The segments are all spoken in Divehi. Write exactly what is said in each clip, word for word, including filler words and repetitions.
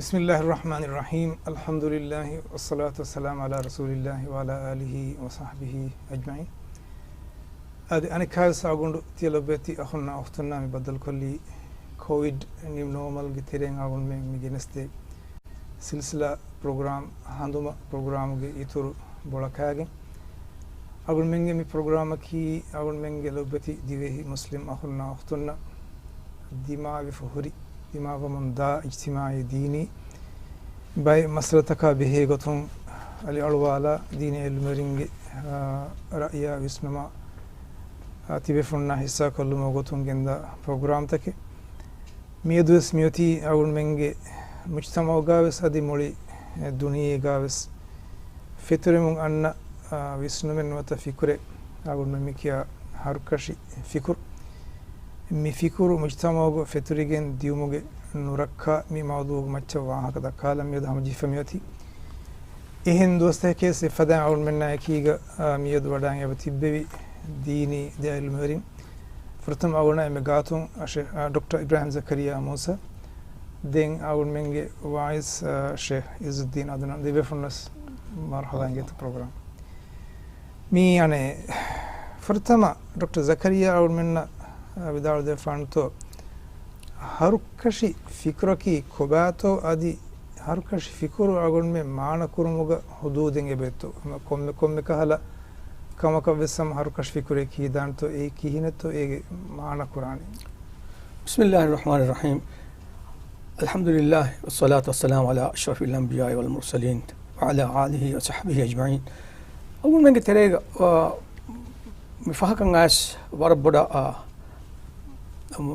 بسم الله الرحمن الرحيم. الحمد لله والصلاة والسلام على رسول الله وعلى آله وصحبه أجمعين. އަދި އަނެއްކާވެސް އަޅުގަނޑު ތިޔަ ލޮބުވެތި އަޚުންނާ އުޚްތުންނާ މި ބައްދަލުކޮށްލީ ކޯވިޑް ނިއު ނޯމަލްގެ ތެރެއިން އަޅުގަނޑުމެން މި ގެނެސްދޭ ސިލްސިލާ ޕްރޮގްރާމް ހަނދުމަ ޕްރޮގްރާމުގެ އިތުރު ބޮޅަކާގެން. އަޅުގަނޑުމެންގެ މި ޕްރޮގްރާމަކީ އަޅުގަނޑުމެންގެ ލޮބުވެތި ދިވެހި މުސްލިމް އަޚުންނާ އުޚްތުންނަށް ދިމާވެފަ ހުރި، ދިމާވަމުން ދާ އިޖްތިމާޢީ ދީނީ ބައެއް މައްސަލަތަކާ ބެހޭ ގޮތުން އަލިއަޅުވާލާ ދީނީ ޢިލްމުވެރިންގެ، އާ، ރައްޔާ ވިސްނުމާ، އާ، ތިބޭފުޅުންނާ ހިއްސާކޮށްލުމުގެ ގޮތުން ގެންދާ ޕްރޮގްރާމްތަކެއް. މިއަދުވެސް މިއޮތީ އަޅުގަނޑުމެންގެ މުޖްތަމަޢުގަވެސް އަދި މުޅި ދުނިޔޭގަވެސް ފެތުރެމުން އަންނަ، އާ، ވިސްނުމެއް ނުވަތަ ފިކުރެއް އަޅުގަނޑުމެން މި ކިޔާ ހަރުކަށި ފިކުރު. މި ފިކުރު މުޖްތަމަޢުގަ ފެތުރިގެން ދިޔުމުގެ ނުރައްކާ މި މައުޟޫޢުގެ މައްޗަށް ވާހަކަ ދައްކާލަން މިއަދު ހަމަޖެހިފަ މިއޮތީ. އެހެން ދުވަސްތަކެކޭ އެފަދައިން އަޅުގަނޑުމެންނާ އެކީގަ، އާ، މިއަދު ވަޑައިގެން އެބަ ތިއްބެވި ދީނީ ދެ ޢިލްމުވެރިން. ފުރަތަމަ އަޅުގަނޑާ އެންމެ ގާތުން ޝޭޚް، އާ، ޑޮކްޓަރ އިބްރާހިމް ޒަކަރިއްޔާ މޫސާ. ދެން އަޅުގަނޑުމެންގެ ވާޢިޒް، އާ، ޝޭޚް އިއްޒުއްދީން އަދުނާން. ދެބޭފުޅުންނަސް މަރުޙަބާ އިނގޭތޯ ޕްރޮގްރާމް. މީ އަނެއް ފުރަތަމަ ޑޮކްޓަރ ޒަކަރިއްޔާ އަޅުގަނޑުމެންނަށް، އާ، ވިދާޅުވެދެއްވާނެތޯ، ހަރުކަށި ފިކުރަކީ ކޮބާތޯ އަދި ހަރުކަށި ފިކުރު އަޅުގަނޑުމެން މާނަކުރުމުގަ ޙުދޫދެއް އެބައޮތްތޯ؟ ކޮންމެ، ކޮންމެ ކަހަލަ ކަމަކަށް ވެސް ހަމަ ހަރުކަށި ފިކުރޭ ކީދާނެތޯ، އެއީ ކިހިނެއްތޯ އޭގެ މާނަ ކުރާނީ؟ بسم الله الرحمن الرحيم. الحمد لله والصلاة والسلام على أشرف الأنبياء والمرسلين وعلى آله وصحبه أجمعين. އަޅުގަނޑުމެންގެ ތެރޭގަ، އާ، މި ފަހަކަށް އައިސް ވަރަށް ބޮޑަށް، އާ، އަމ،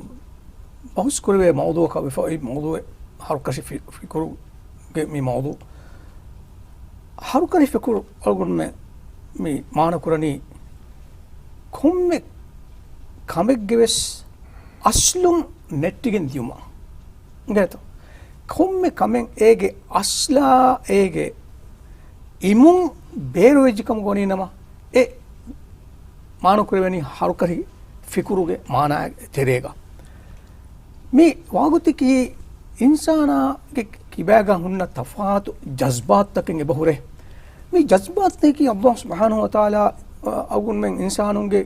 ބަހުސް ކުރެވޭ މައުޟޫޢަކަށް ވެފަ އޮތް މައުޟޫޢެއް ހަރުކަށި ފި-، ފިކުރުގެ މި މައުޟޫޢު. ހަރުކަށި ފިކުރު އަޅުގަނޑުމެން މި މާނަ ކުރަނީ ކޮންމެ ކަމެއްގެ ވެސް އަސްލުން ނެއްޓިގެން ދިޔުމަށް. އިނގޭތޯ؟ ކޮންމެ ކަމެއް އޭގެ އަސްލާ އޭގެ އިމުން ބޭރުވެއްޖެ ކަމަށް ވަނީ ނަމަ، އެ މާނަ ކުރެވެނީ ހަރުކަށި ފިކުރުގެ މާނާ ތެރޭގަ. މި ވާގޮތަކީ އިންސާނާގެ ކިބާގަ ހުންނަ ތަފާތު ޖަޒްބާތުތަކެއް އެބަހުރޭ. މި ޖަޒްބާތުތަކީ ﷲ ސުބްޙާނަހޫ ވަތަޢާލާ، އަ، އަޅުގަނޑުމެން އިންސާނުންގެ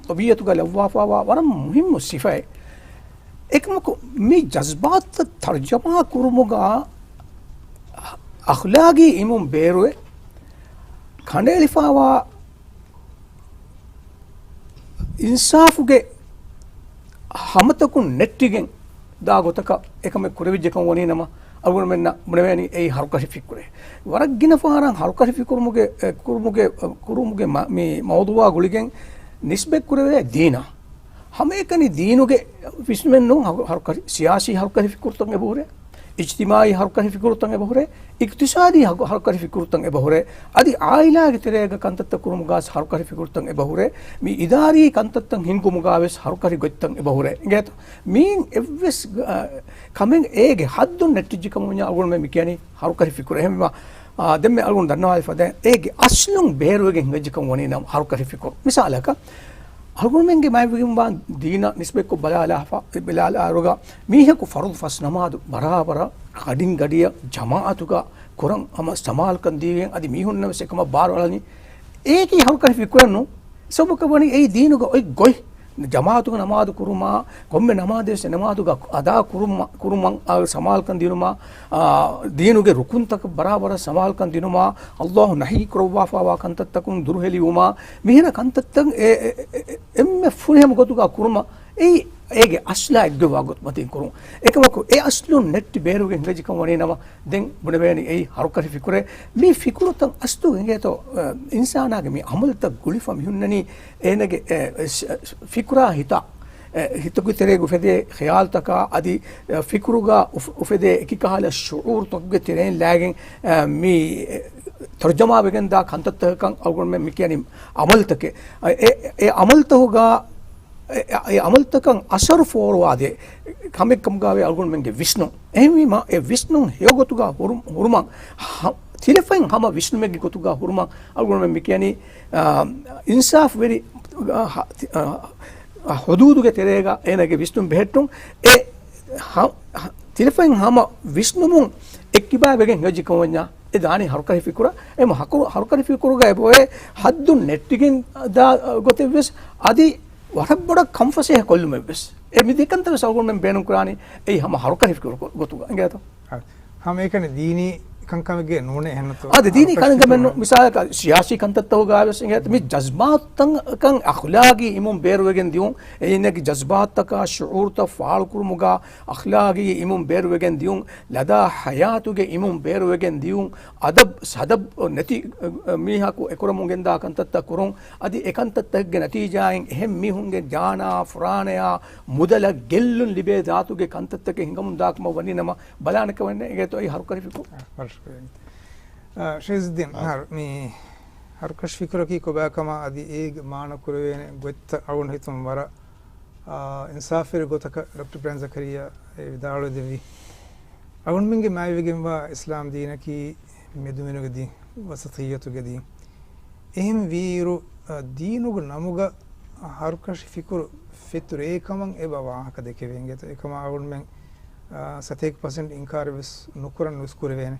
ޠަބީޢަތުގަ ލައްވާފައިވާ ވަރަށް މުހިއްމު ސިފައެއް. އެކަމަކު، މި ޖަޒްބާތުތައް ތަރްޖަމާ ކުރުމުގަ އަޚްލާގީ އިމުން ބޭރުވެ، ކަނޑައެޅިފައިވާ އިންސާފުގެ ހަމަތަކުން ނެއްޓިގެން ދާ ގޮތަކަށް އެކަމެއް ކުރެވިއްޖެކަން ވަނީ ނަމަ، އަޅުގަނޑުމެންނަށް ބުނެވޭނީ އެއީ ހަރުކަށި ފިކުރޭ. ވަރަށް ގިނަ ފަހަރަށް ހަރުކަށި ފިކުރުމުގެ، އެ، ކުރުމުގެ، އެ، ކުރުމުގެ މަ-، މި މައުޟޫޢާ ގުޅިގެން ނިސްބަތް ކުރެވޭ ދީނަށް. ހަމައެކަނި ދީނުގެ ވިސްނުމެއް ނޫން، ހަރު-، ހަރުކަށި، ސިޔާސީ ހަރުކަށި ފިކުރުތައް އެބަހުރޭ، އިޖްތިމާޢީ ހަރުކަށި ފިކުރުތައް އެބަހުރޭ، އިޤްތިޞާދީ ހަރު-، ހަރުކަށި ފިކުރުތައް އެބަހުރޭ، އަދި ޢާއިލާގެ ތެރޭގަ ކަންތައްތައް ކުރުމުގަ ވެސް ހަރުކަށި ފިކުރުތައް އެބަހުރޭ، މި އިދާރީ ކަންތައްތައް ހިންގުމުގަ ވެސް ހަރުކަށި ގޮތްތައް އެބަހުރޭ. އިނގޭތޯ؟ މީން އެއްވެސް، އަ، ކަމެއް އޭގެ ޙައްދުން ނެއްޓިއްޖެކަމުންޏާ އަޅުގަނޑުމެން މި ކިޔަނީ ހަރުކަށި ފިކުރު. އެހެންވީމާ، އާ، ދެންމެ އަޅުގަނޑު ދަންނަވާލި ފަދައިން އޭގެ އަސްލުން ބޭރުވެގެން ހިނގައްޖެކަން ވަނީ ނަމަ ހަރުކަށި ފިކުރު. މިސާލަކަށް، އަޅުގަނޑުމެންގެ މައިވެގެންވާ ދީނަށް ނިސްބަތްކޮށް ބަލާލާފަ، ބަލާލާއިރުގަ މީހަކު ފަރުޟު ފަސް ނަމާދު ބަރާބަރަށް ގަޑިން ގަޑިއަށް ޖަމާޢަތުގަ ކުރަން ހަމަ ސަމާލުކަން ދީގެން އަދި މީހުންނަށް ވެސް އެކަމަށް ބާރުއަޅަނީ. އޭކީ ހަރުކަށި ފިކުރެއް ނޫން. ސަބަބަކަށް ވަނީ އެއީ ދީނުގަ އޮތް ގޮތް. ޖަމާޢަތުގަ ނަމާދު ކުރުމާ، ކޮންމެ ނަމާދެއް ވެސް ނަމާދުގަ އަދާ ކުރުމަ-، ކުރުމަށް، އާ، ސަމާލުކަން ދިނުމާ، އާ، ދީނުގެ ރުކުންތަކަށް ބަރާބަރަށް ސަމާލުކަން ދިނުމާ، ﷲ ނަހީ ކުރައްވާފައިވާ ކަންތައްތަކުން ދުރުހެލިވުމާ، މިހިރަ ކަންތައްތައް އެ-، އެ-، އެ-، އެންމެ ފުރިހަމަ ގޮތުގަ ކުރުމަށް އެއީ އޭގެ އަސްލާ އެއްގޮތްވާ ގޮތުމަތިން ކުރުން. އެކަމަކު އެ އަސްލުން ނެއްޓި ބޭރުވެގެން ހިނގައްޖެކަން ވަނީ ނަމަ، ދެން ބުނެވޭނީ އެއީ ހަރުކަށި ފިކުރޭ. މި ފިކުރުތައް އަސްލު އިނގޭތޯ، އެ، އިންސާނާގެ މި އަމަލުތައް ގުޅިފަ މިހުންނަނީ އޭނަގެ، އެ، އެ، ސް-، ފިކުރާ ހިތާ، އެ، ހިތުގެ ތެރޭގަ އުފެދޭ ޚިޔާލުތަކާ އަދި، އެ، ފިކުރުގަ އުފް-، އުފެދޭ އެކި ކަހަލަ ޝުޢޫރުތަކުގެ ތެރެއިން ލާގެން، އެ، މި، އެ، ތަރުޖަމާވެގެން ދާ ކަންތައްތަކަކަށް އަޅުގަނޑުމެން މި ކިޔަނީ އަމަލުތަކެއް. އެ، އެ، އެ އަމަލުތަކުގަ އެ، އެ އަމަލުތަކަށް އަސަރު ފޯރުވާދޭ ކަމެއް ކަމުގައި އަޅުގަނޑުމެންގެ ވިސްނުން. އެހެންވީމާ، އެ ވިސްނުން ހެޔޮގޮތުގަ ހުރު-، ހުރުމަށް، ހަ-، ތިލަފައިން ހަމަ ވިސްނުމެއްގެ ގޮތުގަ ހުރުމަށް އަޅުގަނޑުމެން މި ކިޔަނީ، އާ، އިންސާފުވެރި، އާ، ހަ-، ތި-، އާ، އާ، ޙުދޫދުގެ ތެރޭގަ އޭނަގެ ވިސްނުން ބެހެއްޓުން. އެ ހަ-، ހަ-، ތިލަފަތް ހަމަ ވިސްނުމުން އެއްކިބާ ވެގެން ހެޔޮ ޖެކަމަންޏާ އެ ދާނީ ހަރުކަށި ފިކުރަށް. އެ ހަކު-، ހަރުކަށި ފިކުރުގަ އެބޮއެ ހައްދުން ނެއްޓިގެން ދާ ގޮތެއްވެސް އަދި ވަރަށް ބޮޑަށް ކަންފަސޭހަ ކޮށްލުމެއްވެސް. އެ މި ދެކަންތައްވެސް އަޅުގަނޑުމެން ބޭނުން ކުރާނީ އެއީ ހަމަ ހަރުކަށި ފިކުރު ގޮ-، ގޮތުގަ އިނގޭތޯ؟ އާ، ހަމަ އެކަނި ދީނީ ކަންކަމެއްގެ ނޫނޭ އެހެންނުތޯ؟ އާދެ، ދީނީ ކަންކަމެއް ނޫން. މިސާލަކަށް ސިޔާސީ ކަންތައްތަކުގައިވެސް އިނގޭތޯ؟ މި ޖަޒްބާތުތަކަށް އަޚްލާގީ އިމުން ބޭރުވެގެން ދިޔުން، އެއިންނަކީ ޖަޒްބާތުތަކާ ޝުޢޫރުތައް ފާޅުކުރުމުގަ އަޚްލާގީ އިމުން ބޭރުވެގެން ދިޔުން، ލަދާ ޙަޔާތުގެ އިމުން ބޭރުވެގެން ދިޔުން، އަދަބް ސަދަބް ނެތި މީހަކު އެކުރަމުން ގެންދާ ކަންތައްތައް ކުރުން، އަދި އެކަންތައްތަކުގެ ނަތީޖާއިން އެހެން މީހުންގެ ޖާނާ ފުރާނަޔާ މުދަލަށް ގެއްލުން ލިބޭ ދާތުގެ ކަންތައްތަކެއް ހިނގަމުން ދާކަމަށް ވަނީ ނަމަ، ބަލާނެ ކަމެއް ނެތް އިނގޭތޯ އެއީ ހަރުކަށި ފިކުރު. އާ، ވަރަށް ޝުކުރިއްޔާ. އާ، ޝައިހުއްދީން، އާ. މިހާރު މި ހަރުކަށި ފިކުރަކީ ކޮބާކަމާ އަދި އޭގެ މާނަ ކުރެވޭނެ ގޮތްތައް އަޅުގަނޑު ހިތުން ވަރަށް، އާ، އިންސާފުވެރި ގޮތަކަށް ޑޮކްޓަރ އިބްރާހިމް ޒަކަރިއްޔާ އެ ވިދާޅުވެދެއްވި. އަޅުގަނޑުމެންގެ މާތްވެގެންވާ އިސްލާމް ދީނަކީ މެދުމިނުގެ ދީން، ވަސަތިއްޔަތުގެ ދީން. އެހެން ވީއިރު، އަ، ދީނުގެ ނަމުގަ ހަރުކަށި ފިކުރު ފެތުރޭ ކަމަށް އެބަ ވާހަކަ ދެކެވޭ އިނގޭތޯ. އެކަމާ އަޅުގަނޑުމެން، އާ، ސަތޭކަ ޕަސެންޓް އިންކާރެއް ވެސް ނުކުރަން ވެސް ކުރެވޭނެ.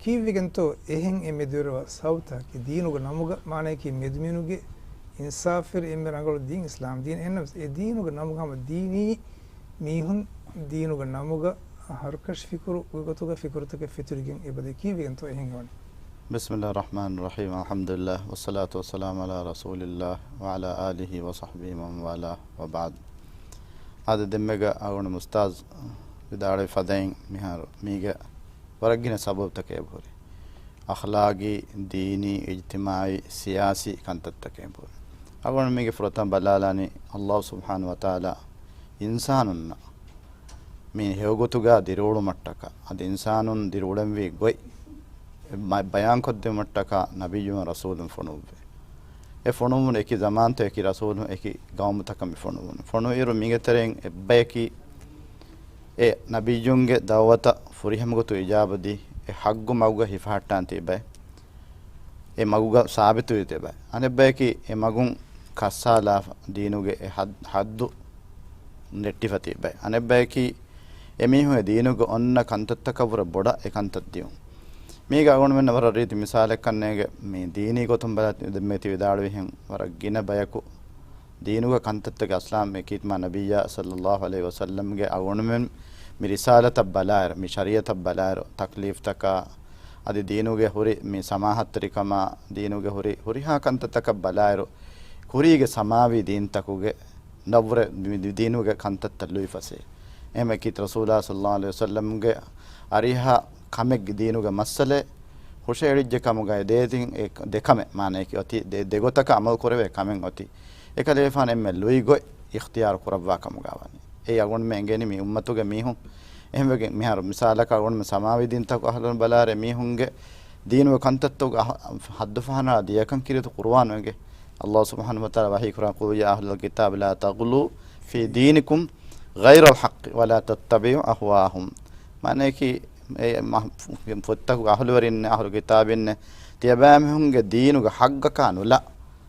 ކީއްވެގެންތޯ އެހެން އެ މެދުވެރިވާ ސަބަބުތަކަކީ ދީނުގެ ނަމުގަ، މާނައަކީ މެދުމިނުގެ އިންސާފުވެރި އެންމެ ރަނގަޅު ދީން އިސްލާމް ދީން. އެހެންނަމަވެސް އެ ދީނުގެ ނަމުގަ ހަމަ ދީނީ މީހުން ދީނުގެ ނަމުގަ ހަރުކަށި ފިކުރު ގޮތުގަ ފިކުރުތަކެއް ފެތުރިގެން އެބަދޭ. ކީއްވެގެންތޯ އެހެން ވަނީ؟ بسم الله الرحمن الرحيم. الحمد لله والصلاة والسلام على رسول الله وعلى آله وصحبه ومن والاه وبعد. އާދެ، ދެންމެގަ އަޅުގަނޑު އުސްތާޒް ވިދާޅުވި ފަދައިން މިހާރު މީގެ ވަރަށް ގިނަ ސަބަބުތަކެއް އެބަހުރި. އަޚްލާގީ، ދީނީ، އިޖްތިމާޢީ، ސިޔާސީ ކަންތައްތަކެއް އެބަހުރި. އަޅުގަނޑު މީގެ ފުރަތަމަ ބަލާލާނީ އައްލާހު ސުބްޙާނަހު ވަތަޢާލާ އިންސާނުންނަށް މި ހެޔޮގޮތުގަ ދިރިއުޅުމަށްޓަކާ، އަދި އިންސާނުން ދިރިއުޅެންވީ ގޮތް ބަ-، ބަޔާންކޮށްދިނުމަށްޓަކާ ނަބިއްޔުން ރަސޫލުން ފޮނުއްވި. އެ ފޮނުވުނު އެކި ޒަމާންތައް، އެކި ރަސޫލުން، އެކި ގައުމުތަކަށް މި ފޮނުވުނު. ފޮނުވިއިރު މީގެ ތެރެއިން އެއްބަޔަކީ އެ ނަބިއްޔުންގެ ދަޢުވަތަށް ފުރިހަމަގޮތުން އިޖާބަދީ، އެ ޙައްޤު މަގުގަ ހިފަހައްޓާން ތިބި ބައެއް. އެ މަގުގަ ސާބިތުވެ ތިބި ބައެއް. އަނެއްބަޔަކީ އެ މަގުން ކައްސާލާފަ، ދީނުގެ އެ ޙައް-، ޙައްދު ނެއްޓިފަ ތިބި ބައެއް. އަނެއްބަޔަކީ އެމީހުން އެ ދީނުގަ އޮންނަ ކަންތައްތަކަށްވުރެ ބޮޑަށް އެ ކަންތައް ދިޔުން. މީގަ އަޅުގަނޑުމެންނަށް ވަރަށް ރީތި މިސާލެއްކަން ނޭނގެ، މި ދީނީ ގޮތުން ބަލާ ދެންމެ ތި ވިދާޅުވިހެން ވަރަށް ގިނަ ބަޔަކު ދީނުގެ ކަންތައްތަކެއް އަސްލާމް އެކީތުމާ ނަބިއްޔާ ޞައްލައްލާހު ޢަލައިހި ވަސައްލަމްގެ އަޅުގަނޑުމެން މި ރިސާލަތަށް ބަލާއިރު، މި ޝަރީޢަތަށް ބަލާއިރު، ތަކްލީފްތަކާ އަދި ދީނުގެ ހުރި މި ސަމާހަތްތެރިކަމާ، ދީނުގެ ހުރި ހުރިހާ ކަންތައްތަކަށް ބަލާއިރު، ކުރީގެ ސަމާވީ ދީންތަކުގެ ނައްވުރެ މި ދީ-، ދީނުގެ ކަންތައްތައް ލުއިފަސޭ. އެހެން އެކީ ރަސޫލާ ޞައްލައްލާހު ޢަލައިހި ވަސައްލަމްގެ އަރިހަށް ކަމެއްގެ ދީނުގެ މައްސަލައެއް ހުށައެޅިއްޖެ ކަމުގައި ދޭތިން އެ ދެކަމެއް މާނަޔަކީ އޮތީ ދެ-، ދެގޮތަކަށް ޢަމަލު ކުރެވޭ ކަމެއް އޮތީ. އެކަލޭފާނު އެންމެ ލުއިގޮތް އިޚްތިޔާރު ކުރައްވާ ކަމުގަ ވަނީ. އެއީ އަޅުގަނޑުމެން އެނގޭނީ މި އުއްމަތުގެ މީހުން އެހެންވެގެން މިހާރު މިސާލަކަށް އަޅުގަނޑުމެން ސަމާވީ ދީންތަކު އަހުލުން ބަލާއިރު މީހުންގެ ދީނުގެ ކަންތައްތަކުގެ އަހަ-، ޙައްދު ފަހަނާ ދިޔަކަން ކިރިތި ޤުރުއާނު އެނގޭ. އައްލާހު ސުބްޙާނަހު ވަތަޢާލާ ވަޙީ ކުރާން، قُلْ يَا أَهْلَ الْكِتَابِ لَا تَغْلُوا فِي دِينِكُمْ غَيْرَ الْحَقِّ وَلَا تَتَّبِعُوا أَهْوَاءَهُمْ. މާނަޔަކީ، އެ މަ-، ފޮތްތަކުގެ އަހުލުވެރިންނެއް، އަހުލު ކިތާބިންނެއް، ތިޔަބައިމީހުންގެ ދީނުގެ ޙައްޤަކާ ނުލާ،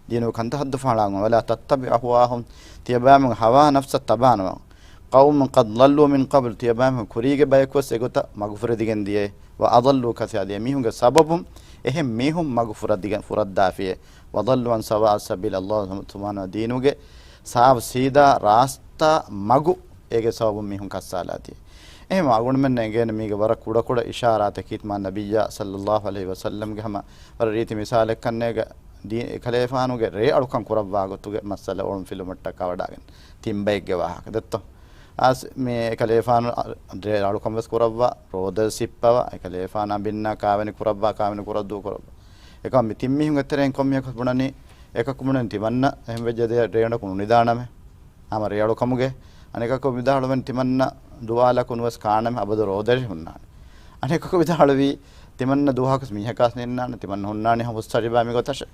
ދީނުގެ ކަންތައް ޙައްދު ފަހަނާ ގޮތުން، وَلَا تَتَّبِعُوا أَهْوَاءَهُمْ، ތިޔަބައިމީހުންގެ ހަވާ ނަފްސަށް ތަބާނުވާން. قَوْمًا قَدْ ضَلُّوا مِنْ قَبْلُ، ތިޔަބައިމީހުން ކުރީގެ ބަޔަކުވެސް އެގޮތަށް މަގުފުރެދިގެން ދިޔައޭ. وَأَضَلُّوا كَثِيرًا، އަދި އެމީހުންގެ ސަބަބުން އެހެން މީހުން މަގު ފުރައްދިގެން، ފުރައްދާފިޔޭ. وَضَلُّوا عَنْ سَوَاءِ السَّبِيلِ، އައްލާހު ސުބްޙާނަހު ދީނުގެ ސާފު ސީދާ ރާސްތާ މަގު އޭގެ ސަބަބުން މީހުން ކައްސާލާތީ. އެހެން އަޅުގަނޑުމެންނަށް އެނގޭނެ މީގެ ވަރަށް ކުޑަކުޑަ އިޝާރާތަކީ މާ ނަބިއްޔާ ޞައްލައްލާހު ޢަލައިހި ވަސައްލަމްގެ ހަމަ ވަރަށް ރީތި މިސާލެއްކަން ނޭނގެ ދީ-، އެކަލޭފާނުގެ ރޭ އަޅުކަން ކުރައްވާ ގޮތުގެ މައްސަލަ އޮޅުންފިލުމަށްޓަކާ ވަޑައިގެން ތިން ބައެއްގެ ވާހަކަ ދެއްތޯ. އާސް މި އެކަލޭފާނު ރޭ އަޅުކަން ވެސް ކުރައްވާ، ރޯދަ ސިއްޕަވާ، އެކަލޭފާނު އަނބިންނާ ކާވެނި ކުރައްވާ، ކާވެނި ކުރައްދޫ ކުރައްވާ. އެކަމަ މި ތިން މީހުންގެ ތެރެއިން ކޮންމީހަކަސް ބުނަނީ، އެކަކު ބުނަނީ ތިމަންނަ އެހެން ވެއްޖެ ދެ ރޭނަކު ނުނިދާނަމޭ. ހަމަ ރޭ އަޅުކަމުގެ އަނެކަކު ވިދާޅުވަން ތިމަންނަ ދުވާލަކު ނުވެސް ކާނަމޭ އަބަދު ރޯދަރި ހުންނާނެ. އަނެކަކު ވިދާޅުވީ ތިމަންނަ ދުވަހަކުސް މީހަކާސް ނިންނާނެ، ތިމަންނަ ހުންނާނީ ހަމަ ހުސް ސަރިބާ މިގޮތަށެ.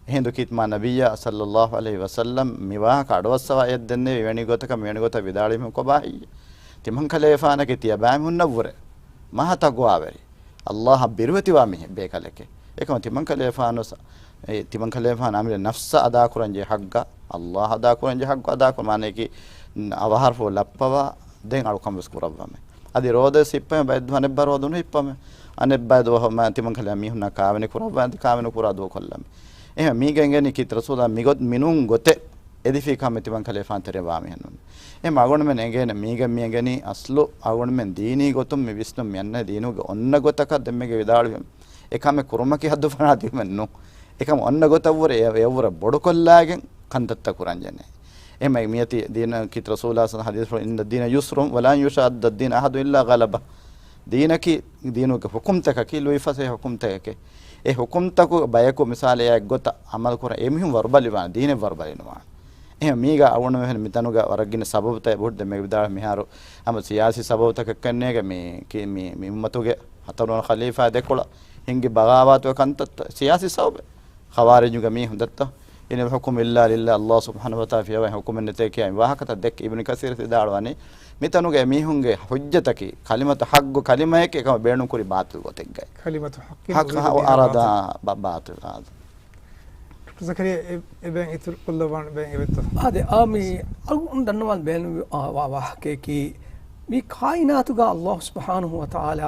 އެހިނދު ކީތް މާ ނަބިއްޔާ ޞައްލައްލާހު ޢަލައިހި ވަސައްލަމް މިވާހަކަ އަޑުއައްސަވާ އެއް ދެންނެވި އިވެނި ގޮތަކަށް މިވެނި ގޮތަށް ވިދާޅުވީމު ކޮބާ ހެއްޔޭ؟ ތިމަން ކަލޭފާނަކީ ތިޔަބައިމީހުންނަށްވުރެ މަހަ ތަޤްވާވެރި، އައްލާހަށް ބިރުވެތިވާ މީހެއް ބޭކަލެކޭ. އެކަމަ ތިމަން ކަލޭފާނު ސަ-، އެ ތިމަން ކަލޭފާނު އަމިއްލަ ނަފްސަށް އަދާކުރަންޖެހޭ ޙައްޤަށް، އައްލާހަށް އަދާކުރަންޖެހޭ ޙައްޤު އަދާކުރު މާނަޔަކީ އަވަހަށްފަހު ލައްޕަވާ ދެން އަޅުކަން ވެސް ކުރައްވަމޭ. އަދި ރޯދަ ސިއްޕަމެ ބައެއް ދުވަހު އަނެއްބާ ރޯދަ ނުހިއްޕަމެ. އަނެއްބާ ދުވަހު މާ ތިމަން ކަލޭ މީހުންނާ ކާވެނި ކުރައްވާ އަދި ކާވެނި ކުރާ ދުވަ ކޮށްލަމެ. އެހެން މީގެ އެނގެނީ ކީ ރަސޫލާ މިގޮ-، މިނޫން ގޮތެއް އެދިފީ ކަމެއް ތިމަން ކަލޭ ފާން ތެރޭ ވާ މީހެއް ނޫން. އެހެން އަޅުގަނޑުމެން އެނގޭނެ މީގެ މި އެނގެނީ އަސްލު އަޅުގަނޑުމެން ދީނީ ގޮތުން މި ވިސްނުން މި އަންނަ ދީނުގެ އޮންނަ ގޮތަކަށް ދެންމެގެ ވިދާޅުވި އެ ކަމެއް ކުރުމަކީ ހައްދު ފަނާ ދިޔުމެއް ނޫން. އެކަމަށް އޮންނަ ގޮތަށްވުރެ އެ-، އެއަށްވުރެ ބޮޑުކޮށްލާގެން ކަންތައްތައް ކުރަން ޖެނޭ. އެހެން މިއޮތީ ދީނަކީ ރަސޫލާ ސަލް ޙަދީޘްފުޅު، "إن الدين يسر ولن يشادّ الدين أحد إلا غلبه." ދީނަކީ، ދީނުގެ ޙުކުމްތަކަކީ ލުއިފަސޭހަ ޙުކުމްތަކެކޭ. އެ ޙުކުމްތަކު ބަޔަކު މިސާލެއް އެއްގޮތަށް ޢަމަލު ކުރަން އެމީހުން ވަރުބަލިވާނެ، ދީނެއް ވަރުބަލި ނުވާނެ. އެހެން މީގަ އަޅުގަނޑުމެން މިތަނުގަ ވަރަށް ގިނަ ސަބަބުތައް އެބަހުރި ދެންމެ ވިދާޅު މިހާރު ހަމަ ސިޔާސީ ސަބަބުތަކެއްކަންނޭގެ މި، ކި-، މި، މި އުއްމަތުގެ ހަތަރުވަނަ ޚަލީފާ ދެކޮޅަށް ހިންގި ބަޣާވާތުގެ ކަންތައްތައް ސިޔާސީ ސަބަބެއް. ޚަވާރިޖުގެ މީހުން ދައްތަ، "إن الحكم إلا لله، الله سبحانه وتعالى ފިޔަވައި ޙުކުމެއް ނެތޭ" ކިޔާ މި ވާހަކަތައް ދެއްކި އިބްނު ކަސީރަށް ވިދާޅުވަނީ، މިތަނުގެ މީހުންގެ ޙުއްޖަތަކީ ކަލިމަތު ޙައްޤު ކަލިމައެކޭ، އެކަމަށް ބޭނުންކުރި ބާޠިލު ގޮތެއްގައި. كلمة حق أريد بها باطل. އާދެ. ޑޮކްޓަރ ޒަކަރިޔާ، އެ-، އެބައިން އިތުރު ކޮށްލަވާން ބައިން އެބައްތަ. އާދެ، އާ، މި އަޅުގަނޑު ދަންނަވާން ބޭނުން ވާ، ވާ ވާހަކައަކީ، މި ކާއިނާތުގަ ﷲ ސުބްޙާނަހޫ ވަތަޢާލާ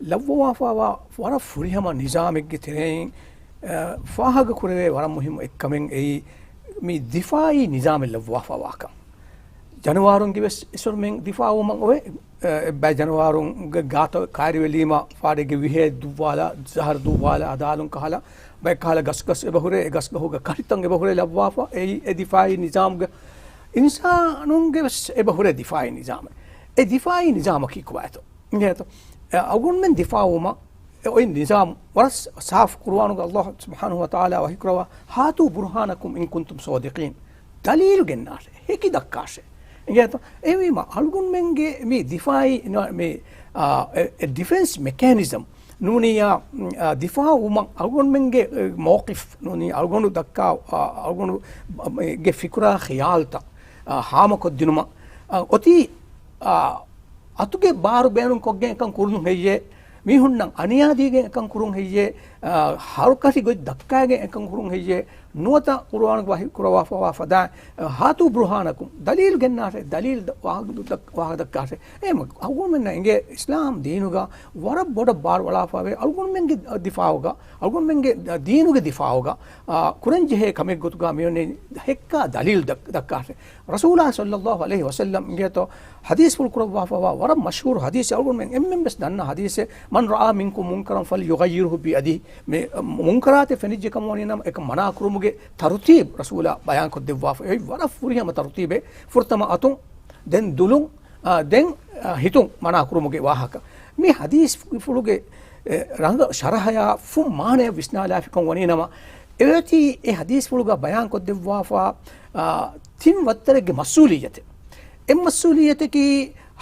ލައްވަވާފައިވާ ވަރަށް ފުރިހަމަ ނިޒާމެއްގެ ތެރެއިން، އަ، ފާހަގަ ކުރެވޭ ވަރަށް މުހިއްމު އެއްކަމެއް އެއީ، މި ދިފާޢީ ނިޒާމެއް ލައްވާފައިވާކަން. ޖަނަވާރުންގެ ވެސް އިސުރުމެން ދިފާޢުވުމަށް އޮވޭ، އެ، ބައެއް ޖަނަވާރުންގެ ގާތަށް ކައިރިވެލީމަ ފާޑެއްގެ ވިހޭ ދުއްވާލާ، ޒަހަރު ދުއްވާލާ، އަދާލުން ކަހަލަ، ބައެއް ކަހަލަ ގަސްގަސް އެބަހުރޭ، އެ ގަސްގަހުގެ ކަށިތައް އެބަހުރޭ ލައްވާފަ، އެއީ އެ ދިފާޢީ ނިޒާމުގެ. އިންސާނުންގެ ވެސް އެބަހުރޭ ދިފާޢީ ނިޒާމެއް. އެ ދިފާޢީ ނިޒާމަކީ ކޮބާތޯ؟ އިނގޭތޯ؟ އެ އަޅުގަނޑުމެން ދިފާޢުވުމަށް އެ އޮތް ނިޒާމް ވަރަށް ސާފު ޤުރުއާނުގަ ﷲ ސުބްޙާނަހޫ ވަތަޢާލާ ވަޙީކުރައްވާ، "هاتوا برهانكم إن كنتم صادقين." ދަލީލު ގެންނާށޭ، ހެކި ދައްކާށޭ. އިނގޭތޯ؟ އެހެންވީމަ އަޅުގަނޑުމެންގެ މި ދިފާޢީ މި، އާ، އެ، އެ ޑިފެންސް މެކޭނިޒަމް ނޫނިއްޔާ، އާ، ދިފާޢުވުމަށް އަޅުގަނޑުމެންގެ، އެ، މައުޤިފް ނޫނީ އަޅުގަނޑު ދައްކާ، އާ، އަޅުގަނޑު، އާ، ގެ ފިކުރާ ޚިޔާލުތައް، އާ، ހާމަކޮށްދިނުމަށް، އާ، އޮތީ، އާ، އަތުގެ ބާރު ބޭނުންކޮށްގެން އެކަން ކުރުން ހެއްޔޭ؟ މީހުންނަށް އަނިޔާދީގެން އެކަން ކުރުން ހެއްޔޭ؟ އާ، ހަރުކަށި ގޮތް ދައްކައިގެން އެކަން ކުރުން ހެއްޔޭ؟ ނުވަތަ ޤުރުއާނުގެ ވަޙީ ކުރައްވާފައިވާ ފަދައިން، އާ، "هاتوا برهانكم." ދަލީލު ގެންނާށޭ، ދަލީލު ދަ-، ވާހަކަ ދައް-، ވާހަކަ ދައްކާށޭ. އެހެން އަޅުގަނޑުމެންނަށް އެނގޭ އިސްލާމް ދީނުގަ ވަރަށް ބޮޑަށް ބާރު އަޅާފައިވޭ އަޅުގަނޑުމެންގެ ދިފާޢުގަ، އަޅުގަނޑުމެންގެ ދީނުގެ ދިފާޢުގަ، އާ، ކުރަންޖެހޭ ކަމެއް ގޮތުގަ މިއޮންނަނީ ހެއްކާ ދަލީލު ދައް-، ދައްކާށޭ. ރަސޫލާ ޞައްލައްލާހު ޢަލައިހި ވަސައްލަމް އިނގޭތޯ ޙަދީޘްފުޅު ކުރައްވާފައިވާ ވަރަށް މަޝްހޫރު ޙަދީޘެއް، އަޅުގަނޑުމެން އެންމެން ވެސް ދަންނަ ޙަދީޘެއް، "من رأى منكم منكرا فليغيره بيده." މި މުންކަރާތެއް ފެނިއްޖެ ކަމަށް ވަނީ ނަމަ، އެކަ މަނާ ކުރުމުގެ ތަރުތީބު ރަސޫލާ ބަޔާން ކޮށްދެއްވާފަ. އެއީ ވަރަށް ފުރިހަމަ ތަރުތީބެއް. ފުރަތަމަ އަތުން، ދެން ދުލުން، އާ، ދެން، އާ، ހިތުން މަނާ ކުރުމުގެ ވާހަކަ. މި ޙަދީޘްފުޅުގެ، އެ، ރަނގަޅު ޝަރަޙަޔާ ފުން މާނަޔަށް ވިސްނާލާފިކަން ވަނީ ނަމަ، އެއޮތީ އެ ޙަދީޘްފުޅުގަ ބަޔާން ކޮށްދެއްވާފަ، އާ، ތިން ވައްތަރެއްގެ މަސްއޫލިއްޔަތެއް. އެއް މަސްއޫލިއްޔަތަކީ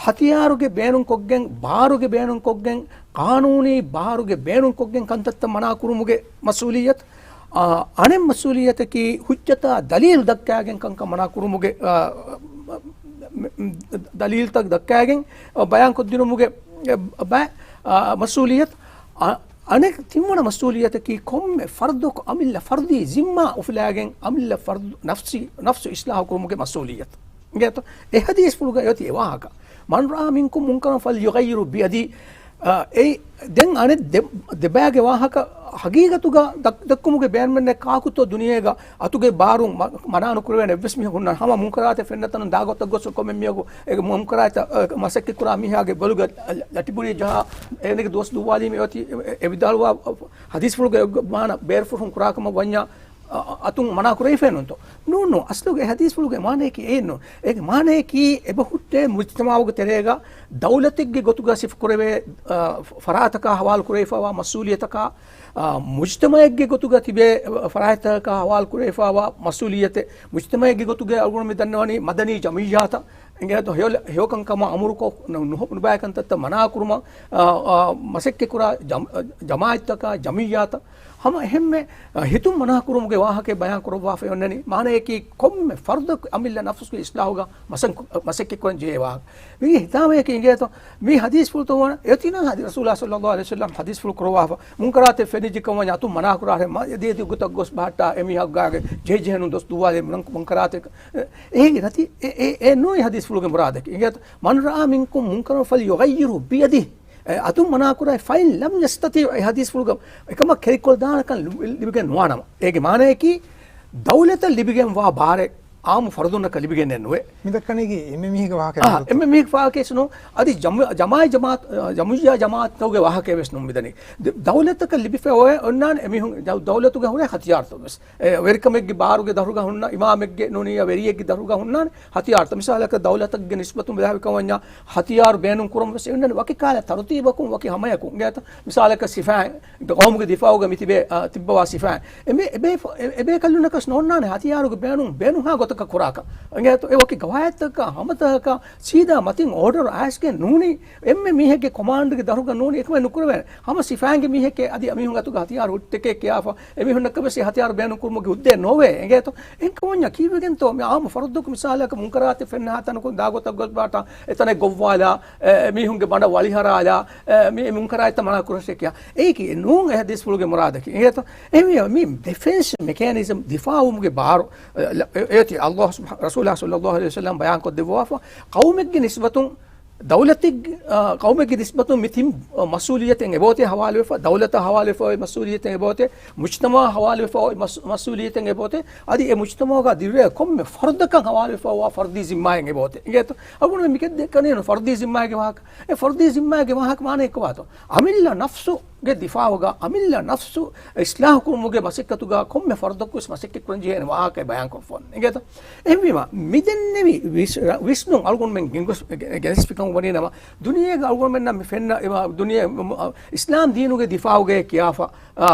ހަތިޔާރުގެ ބޭނުންކޮށްގެން، ބާރުގެ ބޭނުންކޮށްގެން، ޤާނޫނީ ބާރުގެ ބޭނުންކޮށްގެން ކަންތައްތައް މަނާ ކުރުމުގެ މަސްއޫލިއްޔަތު. އާ، އަނެއް މަސްއޫލިއްޔަތަކީ ޙުއްޖަތާ ދަލީލް ދައްކާގެން ކަންކަން މަނާ ކުރުމުގެ، އާ، ދަލީލްތައް ދައްކާގެން، އާ، ބަޔާންކޮށްދިނުމުގެ، އެ، ބައި، އާ، މަސްއޫލިއްޔަތު. އަ-، އަނެއް ތިންވަނަ މަސްއޫލިއްޔަތަކީ ކޮންމެ ފަރްދަކު އަމިއްލަ ފަރްދީ ޒިންމާ އުފުލާގެން އަމިއްލަ ފަރްދު ނަފްސީ، ނަފްސު އިޞްލާޙު ކުރުމުގެ މަސްއޫލިއްޔަތު. އިނގޭތޯ؟ އެ ޙަދީޘްފުޅުގައި އޮތީ އެ ވާހަކަ. "من رأى منكم منكرا فليغيره بيده." އަ، އެ، ދެން އަނެއް ދެ-، ދެބައިގެ ވާހަކަ ޙަޤީޤަތުގަ ދައް-، ދެއްކުމުގެ ބޭނުމެއް ނެތް. ކާކުތޯ ދުނިޔޭގަ އަތުގެ ބާރުން މަ-، މަނާ ނުކުރެވޭނެ އެއްވެސް މީހަކު ހުންނަ ހަމަ މުންކަރާތެއް ފެންނަ ތަނުން ދާގޮތަށް ގޮސް ކޮންމެ މީހަކު އެ މުންކަރާތައް، އަ، މަސައްކަތް ކުރާ މީހާގެ ބޮލުގަ ލަ-، ލަ-، ލަޓިބުރި ޖަހާ އޭނަގެ ދުވަސް ދުއްވާލީމެ އޮތީ އެ، އެ ވިދާޅުވާ ޙަދީޘްފުޅުގެ މާނަ ބޭރުފުށުން ކުރާކަމަށް ވަންޏާ، އަ، އަ، އަތުން މަނާ ކުރެވިފައެއް ނޫންތޯ؟ ނޫން، ނޫން. އަސްލުގެ ޙަދީޘްފުޅުގެ މާނަޔަކީ އެއްނޫން. އޭގެ މާނަޔަކީ އެބަހުއްޓޭ މުޖްތަމަޢުގެ ތެރޭގަ ދައުލަތެއްގެ ގޮތުގަ ސިފަކުރެވޭ، އަ، ފަރާތަކާ ހަވާލު ކުރެވިފައިވާ މަސްއޫލިއްޔަތަކާ، އާ، މުޖްތަމަޢެއްގެ ގޮތުގަ ތިބޭ ފަރާތްތަކަކާ ހަވާލު ކުރެވިފައިވާ މަސްއޫލިއްޔަތެއް، މުޖްތަމަޢެއްގެ ގޮތުގައި އަޅުގަނޑު މި ދަންނަވަނީ މަދަނީ ޖަމިއްޔާތައް އިނގޭތޯ، ހެޔޮ-، ހެޔޮކަންކަމަށް އަމުރުކޮށް، ނު-، ނު-، ނުބައި ކަންތައްތައް މަނާކުރުމަށް، އާ، އާ، މަސައްކަތްކުރާ ޖަމް-، ޖަމާޢަތްތަކާ، ޖަމިއްޔާތައް. ހަމަ އެހެންމެ، އަ، ހިތުން މަނާކުރުމުގެ ވާހަކައެއް ބަޔާން ކުރައްވާފައި އޮންނަނީ، މާނަޔަކީ ކޮންމެ ފަރުދަކު އަމިއްލަ ނަފްސުގެ އިސްލާހުގަ މަސައް-، މަސައްކަތްކުރަން ޖެހޭ ވާހަކަ. މީގެ ހިތާމަޔަކީ އިނގޭތޯ، މި ޙަދީޘްފުޅުތައް ވަން އެއޮތީނާ ޙަދީ-، ރަސޫލާ ޞައްލައްލާހު ޢަލައިހި ވަސައްލަމް ޙަދީޘްފުޅު ކުރައްވާފަ، މުންކަރާތެއް ފެނިއްޖެ ކަމަށް ވަންޏާ އަތުން މަނާކުރާށޭ، މަ-، އެދި އެދި ގޮތަށް ގޮސް ބަހައްޓާ، އެމީހާގެ ޖެހިޖެހެނުން ދޮސް ދުއްވާލޭ މުން-، މުންކަރާތެއް. އެ-، އޭގެ ނަތީ-، އެ-، އެ-، އެ ނޫނީ ޙަދީޘްފުޅުގެ މުރާދަކީ. އިނގޭތޯ، من رأى منكم منكرا فليغيره بيده. އެ، އަތުން މަނާކުރާ، فإن لم يستطع، އެ ޙަދީޘްފުޅުގަ އެކަމަށް ކެރިކޮށްދާނެކަން ލިބި-، ލިބިގެން ނުވާނަމަ. އޭގެ މާނަޔަކީ، ދައުލަތަށް ލިބިގެންވާ ބާރެއް އާއްމު ފަރުދުންނަކަށް ލިބިގެންނެއް ނުވޭ. މި ދައްކަނީގީ އެންމެ މީހެއްގެ ވާހަކަ އާ، ނޫންތޯ؟ އެންމެ މީހެއްގެ ވާހަކައެއް ނޫން. އަދި ޖަމު-، ޖަމާއި ޖަމާއަތް، ޖަމުއިއްޔާ ޖަމާއަތްތަކުގެ ވާހަކައެއް ވެސް ނޫން މިދަނީ. ދަ-، ދައުލަތަކަށް ލިބިފައި އޮވޭ އޮންނާނެ އެމީހުން ދަ-، ދައުލަތުގެ ހުރޭ ހަތިޔާރުތައް ވެސް. އެ، ވެރިކަމެއްގެ ބާރުގެ ދަށުގަ ހުންނަ އިމާމެއްގެ ނޫނިއްޔާ ވެރިއެއްގެ ދަށުގަ ހުންނާނެ ހަތިޔާރުތައް. މިސާލަކަށް ދައުލަތެއްގެ ނިސްބަތުން ބެލާފިކަމަށް ވަންޏާ ހަތިޔާރު ބޭނުން ކުރަމުން ވެސް އެ އޮންނަނީ ވަކި ކަހަލަ ތަރުތީބަކުން ވަކި ހަމަޔަކުން. އިނގޭތަ؟ މިސާލަކަށް ސިފައިން ގައުމުގެ ދިފާއުގަ މި ތިބޭ، އަ، ތިއްބަވާ ސިފައިން. އެ މެ-، އެބޭ ފަ-، އެ-، އެބޭކަލުންނަކަސް ނޯންނާނެ ހަތިޔާރުގެ ބޭނުން ބޭނުންހާ ގޮތަކަށް ކުރާކަށް. އިނގޭތަ؟ އެ ވަކި ގަވާއިދުތަކަކާ ހަމަތަކަކާ ސީދާ މަތިން އޯޑަރު އައިސްގެން ނޫނީ އެންމެ މީހެއްގެ ކޮމާންޑްގެ ދަށުގަ ނޫނީ އެކަމެއް ނުކުރެވޭނެ. ހަމަ ސިފައިންގެ މީހެކޭ އަދި އެމީހުން އަތުގަ ހަތިޔާރު ހުއްޓެކޭ ކިޔާފަ، އެމީހުންނަކަށް ވެސް އެ ހަތިޔާރު ބޭނުން ކުރުމުގެ ހުއްދައެއް ނޯވޭ. އިނގޭތޯ؟ އެހެންކަމަށް ކީއްވެގެންތޯ މި އާއްމު ފަރުދު މިސާލަކަށް މުންކަރާތެއް ފެންނަ ތަނަކުން ދާ ގޮތަށް ގޮސް ބަހައްޓާ، އެތަނެއް ގޮއްވާލާ، އެ، އެމީހުންގެ ބަނޑަށް ވަޅިހަރާލާ، އެ، މި މުންކަރާތްތައް މަނާ ކުރަންށޭ ކިޔާ. އެއީކީ ނޫން އެ ޙަދީޘްފުޅުގެ މުރާދަކީ. އިނގޭތޯ؟ އެހެންވީމަ މި ޑިފެންސް މެކޭނިޒަމް، ދިފާއުވުމުގެ ބާރު، އެ، އެ، އޭތި ﷲ ސުބްޙާ-، ރަސޫލާ ޞައްލައްލާހު ޢަލައިހި ވަސައްލަމް ބަޔާންކޮށްދެއްވާފަ، ޤައުމެއްގެ ނިސްބަތުން ދައުލަތެއް-، އާ، ޤައުމެއްގެ ނިސްބަތުން މި ތިން މަސްއޫލިއްޔަތެއް އެބައޮތޭ ހަވާލުވެފަ، ދައުލަތަށް ހަވާލުވެފަ އޮތް މަސްއޫލިއްޔަތެއް އެބައޮތޭ، މުޖްތަމަޢަށް ހަވާލުވެފަ އޮތް މަސް-، މަސްއޫލިއްޔަތެއް އެބައޮތޭ، އަދި އެ މުޖްތަމަޢުގަ ދިރިއުޅޭ ކޮންމެ ފަރުދަކަށް ހަވާލުވެފަ އޮވާ ފަރުދީ ޒިންމާއެއް އެބައޮތޭ. އިނގޭތޯ؟ އަޅުގަނޑު މި މިކެއް ދެއްކަނީ ފަރުދީ ޒިންމާގެ ވާހަކަ. އެ ފަރުދީ ޒިންމާގެ ވާހަކަ މާނަ އެއްކަވާތޯ؟ އަމިއްލަ ނަފްސު ގެ ދިފާއުގަ އަމިއްލަ ނަފްސު އިސްލާހު ކުރުމުގެ މަސައްކަތުގަ ކޮންމެ ފަރުދަކުވެސް މަސައްކަތް ކުރަން ޖެހޭނެ ވާހަކައެއް ބަޔާންކޮށްފަ އޮންނަ. އިނގޭތަ؟ އެހެންވީމަ، މިދެންނެވި ވިސް-، ވިސްނުން އަޅުގަނޑުމެން ގެންގޮސް-، ގެ-، ގެނެސްފިކަމުން ވަނީނަމަ، ދުނިޔޭގަ އަޅުގަނޑުމެންނަށް މި ފެންނަ، އެ، ދުނިޔެ، އިސްލާމް ދީނުގެ ދިފާއުގައި ކިޔާފަ، އާ،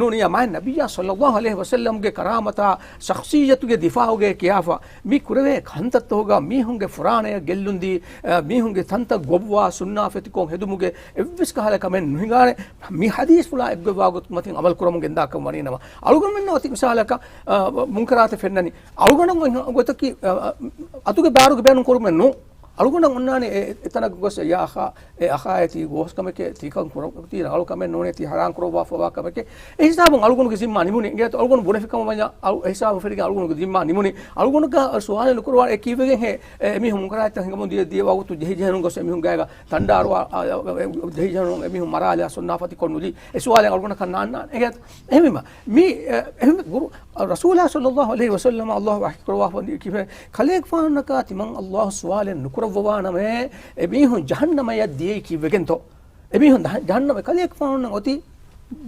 ނޫނިއްޔާ މާތް ނަބިއްޔާ ޞައްލައްލާހު ޢަލައިހި ވަސައްލަމްގެ ކަރާމަތާ ޝަޚްޞިއްޔަތުގެ ދިފާއުގައި ކިޔާފަ، މި ކުރެވޭ ކަންތައްތަކުގަ މީހުންގެ ފުރާނަޔަށް ގެއްލުންދީ، އާ، މީހުންގެ ތަންތައް ގޮއްވާ ސުންނާފަތިކޮށް ހެދުމުގެ އެއްވެސް ކަހަލަ ކަމެއް ނުހިނގާނެ. މި ޙަދީޘްފުޅާ އެއްގޮތްވާ ގޮތުމަތިން އަމަލު ކުރަމުން ގެންދާކަން ވަނީނަމަ، އަޅުގަނޑުމެންނަށް އޮތީ މިސާލަކަށް، އާ، މުންކަރާތެއް ފެންނަނީ. އަޅުގަނޑު ގޮތަކީ، އާ، އަތުގެ ބާރުގެ ބޭނުން ކުރުމެއް ނޫން. އަޅުގަނޑަށް އޮންނާނެ އެ، އެތަނަށް ގޮސް، ޔާ އަޚާ، އެ އަޚާއޭ ތީ ގޯސް ކަމެކޭ، ތީ ކަން ކުރަ-، ތީ ރަނގަޅު ކަމެއް ނޫނޭ، ތީ ހަރާން ކުރައްވާފަވާ ކަމެކޭ. އެ ހިސާބުން އަޅުގަނޑުގެ ޒިންމާ ނިމުނީ. އިނގޭތޯ އަޅުގަނޑު ބުނެފިކަމަށް ވަންޏާ، އަޅު-، އެ ހިސާބުން ފެނިގެން އަޅުގަނޑުގެ ޒިންމާ ނިމުނީ. އަޅުގަނޑުގަ ސުވާލެއް ނުކުރުވާނެ އެ ކީއްވެގެންހޭ، އެ، އެމީހުން މުންކަރާތްތައް ހިނގަމުން ދިޔަ، ދިޔަ ވަގުތު ޖެހިޖެހެނުން ގޮސް އެމީހުން ގާގަ ތަންޑާރުވާ، އާ، އާ، އެ، ޖެހިޖެހެނުން އެމީހުން މަރާލާ ސުންނާފަތި ކޮށްނުލީ. އެ ސުވާލެއް އަޅުގަނޑަކަށް ނާންނާނެ. އިނގޭތޯ؟ އެހެންވީމަ، މި، އެ، އެހެން ގުރު-، ރަސޫލާ ޞައްލައްލާހު ޢަލައިހި ވަސައްލަމަ ﷲ ވަޙީ ކުރައްވާފަ ކިހިނެއް، ކަލޭގެފާނަކާ ތިމަން ﷲ ސުވާލެއް ނުކުރައްވަވާނަމޭ، އެމީހުން ޖަހަންނަމަޔަށް ދިޔައީ ކީއްވެގެންތޯ؟ އެމީހުން ދަހަ-، ޖަހަންނަމަ ކަލޭގެފާނުންނަށް އޮތީ،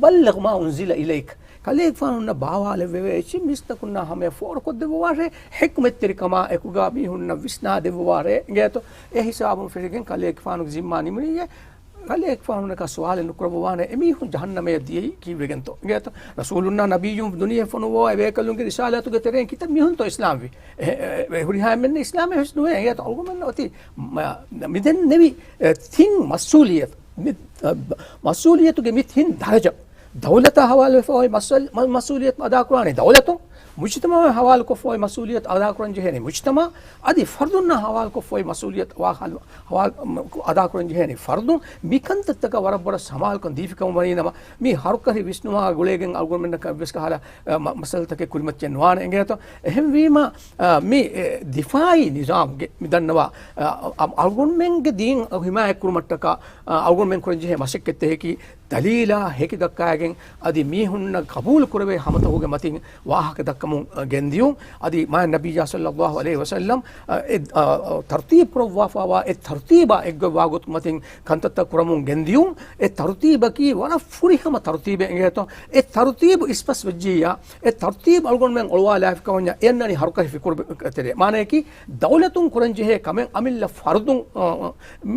بلغ ما أنزل إليك. ކަލޭގެފާނުންނަށް ބާވާލެއްވެވޭ އެއްޗެއް މީސްތަކުންނާ ހަމަޔަށް ފޯރުކޮށްދެއްވަވާށޭ، ޙިކްމަތްތެރިކަމާ އެކުގަ މީހުންނަށް ވިސްނާދެއްވަވާށޭ. އިނގޭތޯ؟ އެ ހިސާބުން ފެށިގެން ކަލޭގެފާނުގެ ޒިންމާ ނިމުނީއޭ. ކަލޭގެފާނުންނަކާ ސުވާލެއް ނުކުރައްވަވާނެ، އެމީހުން ޖަހަންނަމަޔަށް ދިޔައީ ކީއްވެގެންތޯ؟ އިނގޭތޯ؟ ރަސޫލުންނާ ނަބިއްޔުން ދުނިޔެ ފޮނުވާ އެބޭކަލުންގެ ރިސާލާތުގެ ތެރެއިން ކިތައް މީހުންތޯ އިސްލާމްވީ؟ އެ، އެ، އެ، ހުރިހާ އެންމެން އިސްލާމްވެސް ނުވޭ. އިނގޭތޯ؟ އަޅުގަނޑުމެންނަށް އޮތީ މަ-، މިދެންނެވި، އެ، ތިން މަސްއޫލިއްޔަތު، މި، އަ، މަސްއޫލިއްޔަތުގެ މި ތިން ދަރަޖަ. ދައުލަތަށް ހަވާލުވެފަ އޮތް މަސް-، މަ-، މަސްއޫލިއްޔަތު އަދާކުރާނީ ދައުލަތުން. މުޖްތަމަޢަށް ހަވާލުކޮށްފަ އޮތް މަސްއޫލިއްޔަތު އަދާކުރަން ޖެހޭނީ މުޖްތަމަޢަށް. އަދި ފަރުދުންނާ ހަވާލުކޮށްފަ އޮތް މަސްއޫލިއްޔަތު ވާ-، ހަވާލު-، އަދާކުރަން ޖެހޭނީ ފަރުދުން. މި ކަންތައްތަކަށް ވަރަށް ބޮޑަށް ސަމާލުކަން ދީފިކަމުން ވަނީނަމަ، މި ހަރުކަށި ވިސްނުމާ ގުޅޭގެން އަޅުގަނޑުމެންނަކަށް އެއްވެސް ކަހަލަ، އަ، މަ-، މައްސަލަތަކެއް ކުރިމައްޗެއް ނުވާނެ. އިނގޭތޯ؟ އެހެންވީމަ، އަ، މި، އެ، ދިފާއީ ނިޒާމްގެ މި ދަންނަވާ، އަ، އަ، އަޅުގަނޑުމެންގެ ދީން ހިމާޔަތް ކުރުމަށްޓަކާ، އަ، އަޅުގަނޑުމެން ކުރަން ޖެހޭ މަސައްކަތްތަކަކީ، ދަލީލާ ހެކި ދައްކާގެން އަދި މީހުންނަށް ޤަބޫލު ކުރެވޭ ހަމަތަކުގެ މަތިން ވާހަކަ ދައްކަމުން، އަ، ގެންދިޔުން. އަދި މާތް ނަބިއްޔާ ޞައްލައްލާހު ޢަލައިހި ވަސައްލަމް، އަ، އެ، އަ، އަ، ތަރުތީބު ކުރައްވާފަވާ އެ ތަރުތީބާ އެއްގޮތްވާ ގޮތުގެ މަތިން ކަންތައްތައް ކުރަމުން ގެންދިޔުން. އެ ތަރުތީބަކީ ވަރަށް ފުރިހަމަ ތަރުތީބެއް އިނގޭތޯ. އެ ތަރުތީބު އިސްފަސް ވެއްޖިއްޔާ، އެ ތަރުތީބު އަޅުގަނޑުމެން އޮޅުވާލާފިކަމަންޏާ އެ އަންނަނީ ހަރުކަށި ފިކުރު ތެރޭ. މާނަޔަކީ ދައުލަތުން ކުރަން ޖެހޭ ކަމެއް އަމިއްލަ ފަރުދުން، އަ،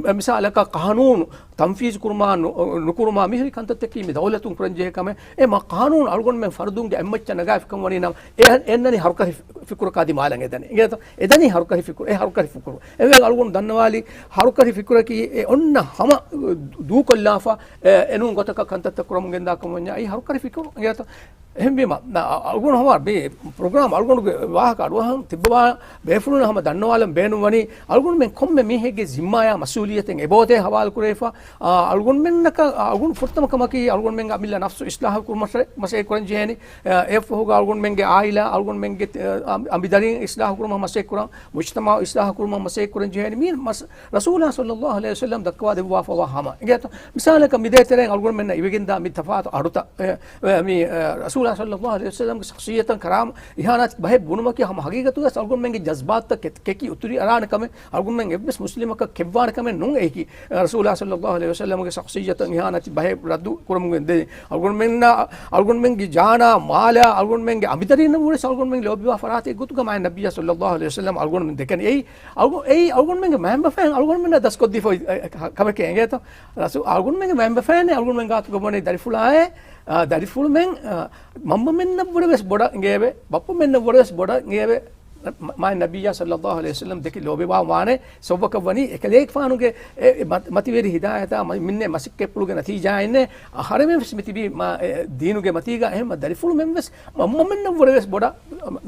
އަ، މިސާލަކަށް ޤާނޫނު ތަންފީޒު ކުރުމާ ނު-، ނުކުރުމާ މިހުރި ކަންތައްތަކީ މި ދައުލަތުން ކުރަންޖެހޭ ކަމެއް. އެ މަ-، ޤާނޫނު އަޅުގަނޑުމެން ފަރުދުންގެ އެއްމައްޗަށް ނަގާފިކަން ވަނީ ނަމަ، އެ-، އެ އަންނަނީ ހަރުކަށި ފި-، ފިކުރަކާ ދިމާލަށް އެދަނީ. އިނގޭތޯ؟ އެދަނީ ހަރުކަށި ފިކުރު، އެ ހަރުކަށި ފިކުރު. އެވެ އަޅުގަނޑު ދަންނަވާލީ ހަރުކަށި ފިކުރަކީ އެ އޮންނަ ހަމަ ދޫކޮށްލާފަ، އެ، އެނޫން ގޮތަކަށް ކަންތައްތައް ކުރަމުން ގެންދާ ކަމަށް ވަންޏާ އެއީ ހަރުކަށި ފިކުރު. އިނގޭތޯ؟ އެހެންވީމަ، އަ-، އަޅުގަނޑު ހަމަ މި ޕްރޮގްރާމް އަޅުގަނޑުގެ ވާހަކަ އަޑުއަހަން ތިއްބަވާ ބޭފުޅުން ހަމަ ދަންނަވާލަން ބޭނުން ވަނީ، އަޅުގަނޑުމެން ކޮންމެ މީހެއްގެ ޒިންމާޔާ މަސްއޫލިއްޔަތެއް އެބައޮތޭ ހަވާލު ކުރެވިފަ، އަ، އަޅުގަނޑުމެންނަކަށް، އަ، އަޅުގަނޑު ފުރަތަމަ ކަމަކީ އަޅުގަނޑުމެންގެ އަމިއްލަ ނަފްސު އިސްލާހު ކުރުމަށް މަސައްކަތް ކުރަން ޖެހޭނީ. އެއަށްފަހުގަ އަޅުގަނޑުމެންގެ އާއިލާ، އަޅުގަނޑުމެންގެ، އަ، އަނބިދަރިން އިސްލާހު ކުރުމަށް މަސައްކަތް ކުރަން، މުޖްތަމަޢު އިސްލާހު ކުރުމަށް މަސައްކަތް ކުރަން ޖެހޭނީ. މީ މަސް-، ރަސޫލާ ޞައްލައްލާހު ޢަލައިހި ވަސައްލަމް ދައްކަވާ ދެއްވާފަވާ ހަމަ. އިނގޭތޯ؟ މިސާލަކަށް މިދޭތެރޭން އަޅުގަނޑުމެންނަށް އިވިގެންދާ މި ތަފާތު އަޑުތައް، އެ، އެ، މި، އެ، ރަސޫލާ ޞައްލައްލާހު ޢަލައިހި ވަސައްލަމްގެ ޝަޚްޞިއްޔަތަށް ކަރާމަ އިހާނާތި ބަހެއް ބުނުމަކީ ހަމަ ހަގީގަތުގަސް އަޅުގަނޑުމެންގެ ޖަޒްބާތުތައް ކެ-، ކެކި އުތުރި އަރާނެ ކަމެއް، އަޅުގަނޑުމެން އެއްވެސް މުސްލިމަކަށް ކެއްވާނެ ކަމެއް ނޫން އެއީކީ. ރަސޫލާ ޞައްލައްލާހު ޢަލައިހި ވަސައްލަމްގެ ޝަޚްޞިއްޔަތަށް އިހާނާތި ބަހެއް ރައްދު ކުރަމުން ދެނީ. އަޅުގަނޑުމެންނަށް، އަޅުގަނޑުމެންގެ ޖާނާ، މާލާ، އަޅުގަނޑުމެންގެ އަނބިދަރިންނަށް ވުރެސް އަޅުގަނޑުމެން ލޯބިވާ ފަރާތެއް ގޮތުގަ މާތް ނަބިއްޔާ ޞައްލައްލާހު ޢަލައިހި ވަސައްލަމް އަޅުގަނޑުމެން ދެކެން. އެއީ އަޅު-، އެއީ އަޅުގަނޑުމެންގެ މައިންބަފައިން އަޅުގަނޑުމެންނަށް ދަސްކޮށްދީފަ އޮތް، އެ، ކަ-، ކަމެކޭ. އިނގޭތޯ؟ ރަސޫ-، އަޅުގަނޑުމެންގެ މައިންބަފައިން އަޅުގަނޑުމެން ގާތުގަ ބުނެ ދަރިފުޅާއޭ، އާ، ދަރިފުޅުމެން، އާ، މަންމަމެންނަށްވުރެ ވެސް ބޮޑަށް އިނގޭވެ، ބައްޕަމެންނަށްވުރެ ވެސް ބޮޑަށް އިނގޭވެ. މާތް ނަބިއްޔާ ޞައްލައްލާހު ޢަލައިހި ވަސައްލަމް ދެކެ ލޯބިވާ ވާނެ. ސަބަބަކަށް ވަނީ އެކަލޭގެފާނުގެ އެ، އެ މަ-، މަތިވެރި ހިދާޔަތާ މަ-، މިންނޭ މަސައްކަތްޕުޅުގެ ނަތީޖާއިންނޭ. އަހަރެމެން ވެސް މި ތިބީ މާ، އެ، ދީނުގެ މަތީގަ. އެހެންމަ ދަރިފުޅުމެން ވެސް މަންމަމެންނަށްވުރެ ވެސް ބޮޑަށް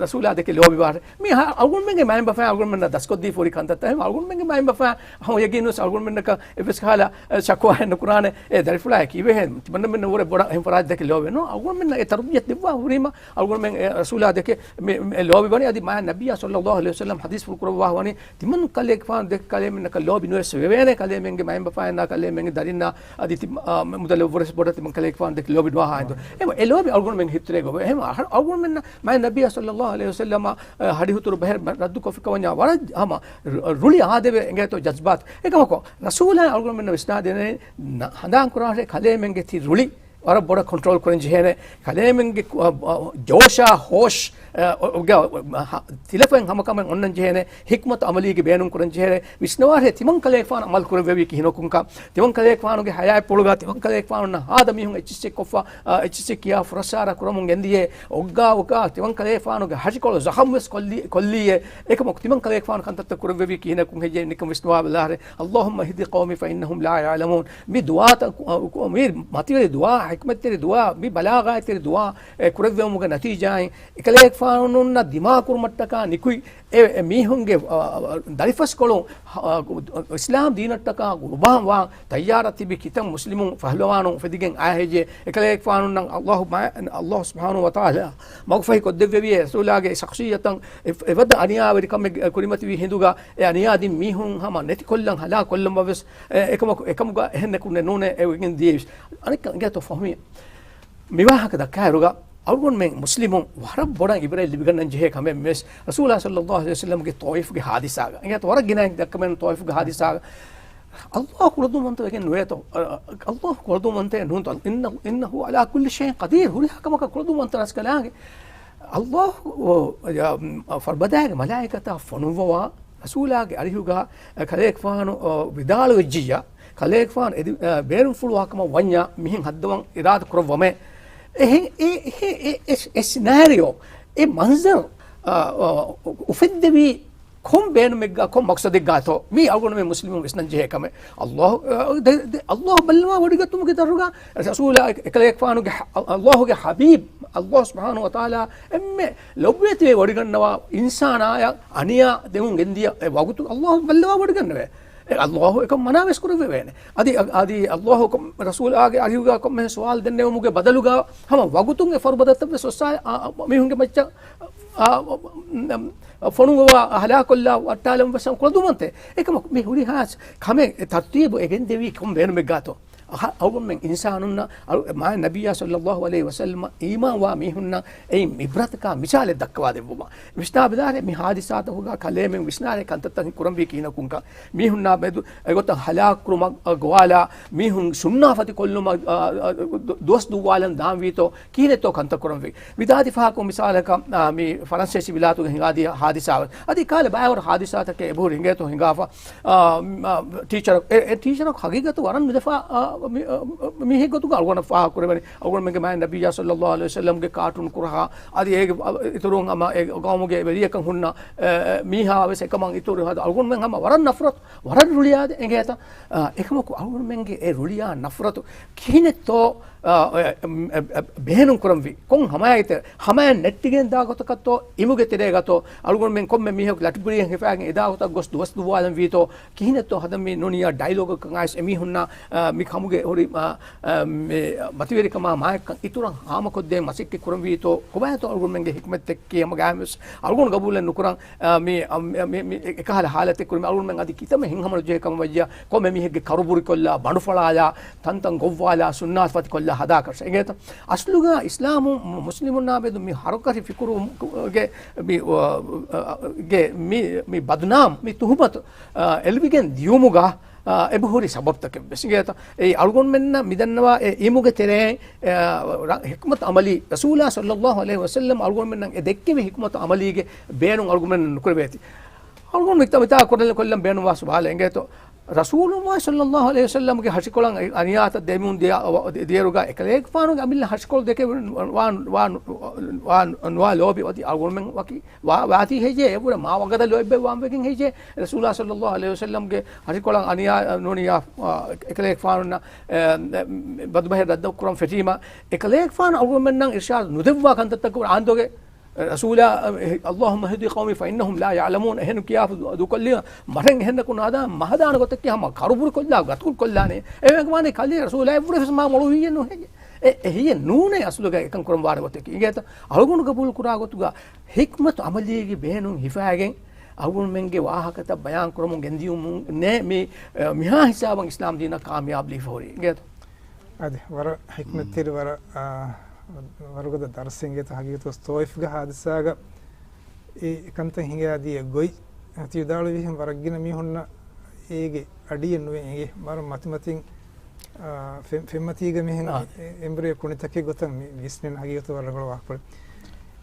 ރަސޫލާ ދެކެ ލޯބިވާށޭ. މީ ހަ-، އަޅުގަނޑުމެންގެ މައިންބަފައިން އަޅުގަނޑުމެންނަށް ދަސްކޮށްދީފަ ހުރި ކަންތައްތައް. އެހެން އަޅުގަނޑުމެންގެ މައިންބަފައިން ހަމަ ޔަގީނުވެސް އަޅުގަނޑުމެންނަކަށް އެއްވެސް ކަހަލަ، އެ، ޝަކުވާއެއް ނުކުރާނެ. އެ ދަރިފުޅާއެކީ އިވޭހެން ތިމަންނަމެންނަށްވުރެ ބޮޑަށް އެހެން ފަރާތް ދެކެ ލޯބިވޭނު. އަޅުގަނޑުމެންނަށް އެ ތަރުބިޔަތު ދެއްވާ ހުރީމަ އަޅުގަނޑުމެން އެ ރަސޫލާ ދެކެ މި، މި ލޯބިވަނީ. އަދި މާތް ނަބިއްޔާ ޞައްލައްލާހު ޢަލައިހި ވަސައްލަމް ޙަދީޘްފުޅު ކުރައްވާ ވަނީ، ތިމަން ކަލޭގެފާނު ދެކެ ކަލޭމެންނަކަށް ލޯބި ނުވެސް ވެވޭނެ، ކަލޭމެންގެ މައިންބަފައިންނާ ކަލޭމެންގެ ދަރިންނާ އަދި ތި-، އާ، މުދަލެއްވުރެސް ބޮޑަށް ތިމަން ކަލޭގެފާނު ދެކެ ލޯބި ނުވާހާ ހިނދު. އެހެން އެ ލޯބި އަޅުގަނޑުމެން ހިތުރޭ ގޮވޭ. އެހެން އަހަރު އަޅުގަނޑުމެންނަށް މާތް ނަބިއްޔާ ޞައްލައްލާހު ޢަލައިހި ވަސައްލަމަ، އާ، ހަޑިހުތުރު ބަހެއް ރައްދު ކޮށްފިކަމަންޏާ ވަރަށް ހަމަ ރު-، ރުޅި އާދެވޭ އިނގޭތޯ ޖަޒްބާތު. އެކަމަކު، ރަސޫލާ އަޅުގަނޑުމެންނަށް ވިސްނާދޭނެ ހަނދާން ކުރާށޭ ކަލޭމެންގެ ތި ރުޅި ވަރަށް ބޮޑަށް ކޮންޓްރޯލް ކުރަން ޖެހޭނެ. ކަލޭމެންގެ ކު-، އަ، އަ، ޖޯޝާ ހޯޝް، އަ، އޮ-، އޮގަ، އަ، ހަ-، ތިލަފައިން ހަމަކަމެއް އޮންނަން ޖެހޭނެ. ޙިކްމަތު ޢަމަލީގެ ބޭނުން ކުރަން ޖެހޭނެ. ވިސްނަވާށޭ ތިމަން ކަލޭގެފާނު ޢަމަލު ކުރެއްވެވީ ކިހިނަކުންކަން. ތިމަން ކަލޭގެފާނުގެ ޙަޔާތްޕުޅުގަ ތިމަން ކަލޭގެފާނުންނަށް ހާދަ މީހުން އެއްޗިއްސެއް ކޮށްފަ، އަ، އެއްޗިއްސެއް ކިޔާ ފުރައްސާރަ ކުރަމުން ގެންދިޔޭ. އޮއްގާ އޮގާ ތިމަން ކަލޭގެފާނުގެ ހަށިކޮޅު ޒަޚަމް ވެސް ކޮށްލި-، ކޮށްލީއޭ. އެކަމަކު ތިމަން ކަލޭގެފާނު ކަންތައްތައް ކުރެއްވެވީ ކިހިނަކުން ހެއްޔޭ ނިކަން ވިސްނަވާ ބަލާށޭ. اللهم اهد قومي فإنهم لا يعلمون. މި ދުޢާތައް، މި މަތިވެރި ދުޢާ، ޙިކްމަތްތެރި ދުޢާ، މި ބަލާޣާތްތެރި ދުޢާ، އެ، ކުރެއްވެވުމުގެ ނަތީޖާއިން، އެކަލޭގެފާނުންނަށް ދިމާކުރުމަށްޓަކާ ނިކުތް، އެ، އެ މީހުންގެ، އަ، އަ، ދަރިފަސްކޮޅުން، އަ، އިސްލާމް ދީނަށްޓަކާ ގުރުބާންވާން ތައްޔާރަށް ތިބި ކިތަން މުސްލިމު ފަހުލަވާނު އުފެދިގެން އާހެޖެ، އެކަލޭގެފާނުންނަށް ﷲ މާ-، ﷲ ސުބްޙާނަހޫ ވަތަޢާލާ މަގުފަހި ކޮށްދެއްވެވިއޭ. ރަސޫލާގެ ޝަޚްޞިއްޔަތަށް އެ، އެވަދަ އަނިޔާވެރިކަމެއް ކުރިމަތިވި ހިނދުގަ، އެ އަނިޔާ ދިން މީހުން ހަމަ ނެތިކޮށްލަން ހަލާކުކޮށްލަން ވެސް، އެ، އެކަމަކު، އެކަމުގަ އެހެންނެކުންނެއް ނޫނޭ އެ އިވިގެން ދިޔައީ. އަނެއްކަން އިނގޭތޯ ފަހުމީ. މިވާހަކަ ދައްކާއިރުގަ އަޅުގަނޑުމެން މުސްލިމުން ވަރަށް ބޮޑަށް ޢިބްރަތް ލިބިގަންނަން ޖެހޭ ކަމެއް ވެސް ރަސޫލާ ޞައްލައްލާހު ޢަލައިހި ވަސައްލަމްގެ ޠާއިފުގެ ޙާދިސާގަ. އިނގޭތޯ ވަރަށް ގިނައިން ދައްކަމެއް ނޫން ޠާއިފުގެ ޙާދިސާގަ. ﷲ ޤުދުވަތު ވެގެން ނުވޭތޯ؟ ﷲ ޤުދުވަތު ނޫންތޯ؟ إنه، إنه على كل شيء قدير. ހުރިހާ ކަމަކަށް ޤުދުވަތު ރަސްކަލާނގެ. ﷲ، އަ، ފަރުބަދައިގެ މަލާއިކަތާ ފޮނުއްވަވާ، ރަސޫލާގެ އަރިހުގަ، އަ، ކަލޭގެފާނު، އަ، ވިދާޅުވެއްޖިއްޔާ، ކަލޭގެފާނު އެދި-، އަ، ބޭނުންފުޅުވާ ކަމަށް ވަންޏާ މިހެން ހައްދަވަން އިރާދަ ކުރައްވަމޭ. އެހެން، އެ، އެ، އެ، އެ، އެ ސިނާރިއޯ، އެ މަންޒަރު، އަ، އަ، އުފެއްދެވީ ކޮން ބޭނުމެއްގާ، ކޮން މަޤްޞަދެއްގާތޯ؟ މީ އަޅުގަނޑުމެން މުސްލިމުން ވިސްނަން ޖެހޭ ކަމެއް. ﷲ، އަ، ދެ، ދެ، ﷲ ބައްލަވާ ވޮޑިގަތުމުގެ ދަށުގަ ރަސޫލާ އެކަލޭގެފާނުގެ ޙަ-، ﷲގެ ޙަބީބް، ﷲ ސުބްޙާނަހޫ ވަތަޢާލާ އެންމެ ލޮބުވެތިވެ ވޮޑިގަންނަވާ އިންސާނާޔަށް އަނިޔާ ދެމުން ގެންދިޔަ އެ ވަގުތު ﷲ ބައްލަވާ ވޮޑިގަންނަވޭ. އެ ﷲ އެކަން މަނާވެސް ކުރެއްވެވޭނެ. އަދި، އަ-، އަދި ﷲ ކޮ-، ރަސޫލާގެ އަރިހުގަ ކޮންމެހެން ސުވާލު ދެންނެވުމުގެ ބަދަލުގަ ހަމަ ވަގުތުން އެ ފަރުބަދަތައް ވެސް އޮއްސާ، އާ، އާ، މީހުންގެ މައްޗަށް، އާ، އާ، ފޮނުއްވަވާ ހަލާކޮށްލާ ވައްޓާލަން ވެސް ކުޅަދުންވަންތޭ. އެކަމަކު މި ހުރިހާ ކަމެއް ތަރުތީބު އެ ގެންދެވީ ކޮން ބޭނުމެއްގާތޯ؟ އަ-، އަޅުގަނޑުމެން އިންސާނުންނަށް އަޅު-، މާތް ނަބިއްޔާ ޞައްލައްލާހު ޢަލައިހި ވަސައްލަމަށް އީމާންވާ މީހުންނަށް އެއިން ޢިބްރަތަކާ މިސާލެއް ދައްކަވާދެއްވުމަށް. ވިސްނާބަލާލަ، މި ޙާދިސާތަކުގަ ކަލޭމެން ވިސްނާލައި ކަންތައްތައް ކުރަންވީ ކިހިނަކުންކަން. މީހުންނާ މެދު އެގޮތަށް ހަލާކުކުރުމަށް ގޮވާލާ، މީހުން ޝުންނާ ފަތިކޮށްލުމަށް، އަ، އަ، ދު-، ދުވަސް ދުއްވާލަން ދާންވީތޯ، ކިހިނެއްތޯ ކަންތައް ކުރަންވީ. މިދާދި ފަހަކު މިސާލަކަށް، އާ، މި ފަރަންސޭސި ވިލާތުގަ ހިނގާދިޔަ ޙާދިސާ ވެސް. އަދި ކާލެ ބައިވަރު ޙާދިސާތަކެއް އެބަހުރި ހިނގޭތޯ ހިނގާފަ. އާ، މް، އާ، ޓީޗަރ، އެ، އެ ޓީޗަރަކު ހަގީގަތު ވަރަށް ނުދެފާ، އާ، މި-، އާ، މީހެއް ގޮތުގަ އަޅުގަނޑަށް ފާހަގަ ކުރެވެނީ. އަޅުގަނޑުމެންގެ މާތް ނަބިއްޔާ ޞައްލައްލާހު ޢަލައިހި ވަސައްލަމްގެ ކާޓޫން ކުރަހާ، އަދި އޭގެ، އަ، އިތުރުން ހަމަ އެ ގައުމުގެ ވެރިޔަކަށް ހުންނަ، އެ، އެ، މީހާ ވެސް އެކަމަށް އިތުރު ހަދާ. އަޅުގަނޑުމެން ހަމަ ވަރަށް ނަފްރަތު، ވަރަށް ރުޅިއާދެ އެނގޭތަ؟ އާ، އެކަމަކު އަޅުގަނޑުމެންގެ އެ ރުޅިއާ ނަފްރަތު ކިހިނެއްތޯ، އާ، އެ، އެ، އެ، ބޭނުން ކުރަންވީ؟ ކޮން ހަމައެއްތެ-، ހަމައެއް ނެއްޓިގެން ދާ ގޮތަކަށްތޯ އިމުގެ ތެރޭގަތޯ އަޅުގަނޑުމެން ކޮންމެ މީހަކު ލަޓުބުރިއެއް ހިފާގެން އެދާ ގޮތަށް ގޮސް ދުވަސް ދުއްވާލަން ވީތޯ؟ ކިހިނެއްތޯ ހަދަންވީ ނޫނިއްޔާ ޑައިލޮގަކަށް އައިސް އެމީހުންނާ، އާ، މި ކަމުގެ ހުރި، އާ، އާ، މި މަތިވެރިކަމާ މާތްކަން އިތުރަށް ހާމަކޮށްދޭން މަސައްކަތް ކުރަންވީތޯ؟ ކޮބާތޯ އަޅުގަނޑުމެންގެ ޙިކްމަތްތަކަކީ؟ ހަމަ ގާތް ވެސް އަޅުގަނޑު ގަބޫލެއް ނުކުރަން، އާ، މި، އާ، މި، މި، މި އެކަހަލަ ޙާލަތެއް ކުރިމަ އަޅުގަނޑުމެން އަދި ކިތަންމެ ހިތްހަމަނުޖެހޭ ކަމަށް ވެއްޖެއްޔާ، ކޮންމެ މީހެއްގެ ކަރުބުރިކޮށްލާ، ބަނޑުފަޅާލާ، ތަންތަން ގޮއްވާލާ، ސުންނާ ފަތިކޮށްލާ ހަދާކަށް އެނގޭތަ؟ އަސްލުގަ އިސްލާމު މުސްލިމުންނާ މެދު މި ހަރުކަށި ފިކުރުގެ މި، އާ، ގެ މި، މި ބަދުނާމް، މި ތުހުމަތު، އާ، އެޅިވިގެން ދިޔުމުގަ، އާ، އެބަހުރި ސަބަބްތަކެއް ވެސް އިނގޭތަ؟ އެއީ އަޅުގަނޑުމެންނަށް މިދަންނަވާ އެ އިމުގެ ތެރެއިން، އާ، ރަ-، ޙިކްމަތު ޢަމަލީ، ރަސޫލާ ޞައްލައްލާހު ޢަލައިހި ވަސައްލަމް އަޅުގަނޑުމެންނަށް އެ ދެއްކެވި ޙިކްމަތު ޢަމަލީގެ ބޭނުން އަޅުގަނޑުމެންނަށް ނުކުރެވޭތީ. އަޅުގަނޑު މިތާ މިތާ ކުރަން ކޮށްލަން ބޭނުންވާ ސުވާލެއް އެނގޭތޯ؟ ރަސޫލުﷲ ޞައްލައްލާހު ޢަލައިހި ވަސައްލަމްގެ ހަށިކޮޅަށް އަނިޔާތައް ދެމުން ދިޔަ-، ދިޔައިރުގަ އެކަލޭގެފާނުގެ އަމިއްލަ ހަށިކޮޅު ދެކެ ވާ، ވާ، ވާ، ނުވާ ލޯބި އޮތީ އަޅުގަނޑުމެން ވަކި ވާ، ވާތީ ހެއްޔޭ؟ އެވުރެ މާ ވަގަދަ ލޯތްބެއް ވާން ވެގެން ހެއްޔޭ؟ ރަސޫލާ ޞައްލައްލާހު ޢަލައިހި ވަސައްލަމްގެ ހަށިކޮޅަށް އަނިޔާ ނޫނިއްޔާ، އާ، އެކަލޭގެފާނުންނަށް، އެ، ބަދުބަހެއް ރައްދަކުރަން ފެށީމަ، އެކަލޭގެފާނު އަޅުގަނޑުމެންނަށް އިރްޝާދު ނުދެއްވާ ކަންތައްތަކުން އާންދޯގެ ރަސޫލާ، އަ، އައްލާހުއްމަ އިހްދި ޤައުމީ ފައިންނަހުމް ލާ ޔަޢްލަމޫން އެހެން ކިޔާފަ ދު-، ދޫކޮށްލީމަ މަށެއް އެހެންނަކު ނާދާ މަހަދާނެ ގޮތަކީ ހަމަ ކަރުބުރިކޮށްލާ ގަތުކޮށްލާނެ. އެވެގެ ވާނީ ކަލޭ ރަސޫލާ އެއްވުރެ ވެސް މާ މޮޅު ހިއެއް ނުހެއްޔެ. އެ، އެ ހިއެއް ނޫނޭ އަސްލުގަ އެކަން ކުރަން ވާނެ ގޮތަކީ. އިނގޭތަ؟ އަޅުގަނޑު ގަބޫލު ކުރާ ގޮތުގަ ޙިކްމަތު ޢަމަލީގެ ބޭނުން ހިފާގެން އަޅުގަނޑުމެންގެ ވާހަކަތައް ބަޔާން ކުރަމުން ގެންދިޔުމުން ނޭ މި، އަ، މިހާ ހިސާބަށް އިސްލާމް ދީނަށް ކާމިޔާބު ލިބިފަ ހުރީ. އިނގޭތަ؟ އަދި ވަރަށް ޙިކްމަތްތެރި، ވަރަށް، އާ، ވަރުގަދަ ދަރުސެއް އިނގޭތަ؟ ހަގީގަތު ތޯއިފްގެ ހާދިސާގަ އެ ކަންތައް ހިނގާދިޔަ ގޮތް ތި ވިދާޅުވިހެން ވަރަށްގިނަ މީހުންނަށް އޭގެ އަޑިއެއް ނުވެ އެނގޭ. ވަރަށް މަތިމަތިން، އާ، ފެ-، ފެންމަތީގަ މިހެން އާ. އެ-، އެނބުރި ކުނިތަކެއް ގޮތަށް މި ވިސްނެން ހަގީގަތު ވަރަށް ރަނގަޅު ވާހަކަކޮޅެއް.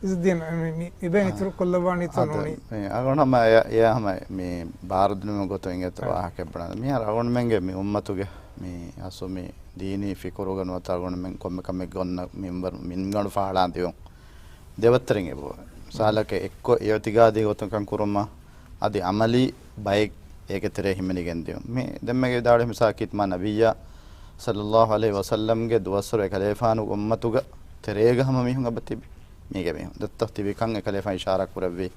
އިޒުއްދީން، މި، މި، މި ބައިން އާ. އިތުރު ކޮށްލައްވާނީތޯ އާ، ނޫނީ؟ މި އަޅުގަނޑު ހަމަ އެ-، އެ ހަމަ މި ބާރުދިނުމުގެ ގޮތުން އިނގޭތަ އާ. ވާހަކައެއް ބުނާ. މިހާރު އަޅުގަނޑުމެންގެ މި އުއްމަތުގެ މި އަސްލު މި ދީނީ ފިކުރުގަ ނުވަތަ އަޅުގަނޑުމެން ކޮންމެ ކަމެއްގެ އޮންނަ މިންވަރު، މިންގަނޑު ފަހަޅާން ދިއުން ދެވައްތަރެއް އެބައޮތް. މިސާލަކަށް އެއްކޮށް އިއުތިގާދީ ގޮތުން ކަން ކުރުމަށް އަދި ޢަމަލީ ބައެއް އޭގެ ތެރޭ ހިމެނިގެން ދިއުން. މި ދެންމެގެ ވިދާޅުވި މިސާލަކީ މާ ނަބިއްޔާ ޞައްލައްލާހު ޢަލައިހި ވަސައްލަމްގެ ދުވަސްވަރު އެކަލޭފާނުގެ އުއްމަތުގަ ތެރޭގަ ހަމަ މީހުން އެބަ ތިބި. މީގެ މީހުން ދެއްތޯ ތިބިކަން އެކަލޭފާނު އިޝާރާ ކުރެއްވި.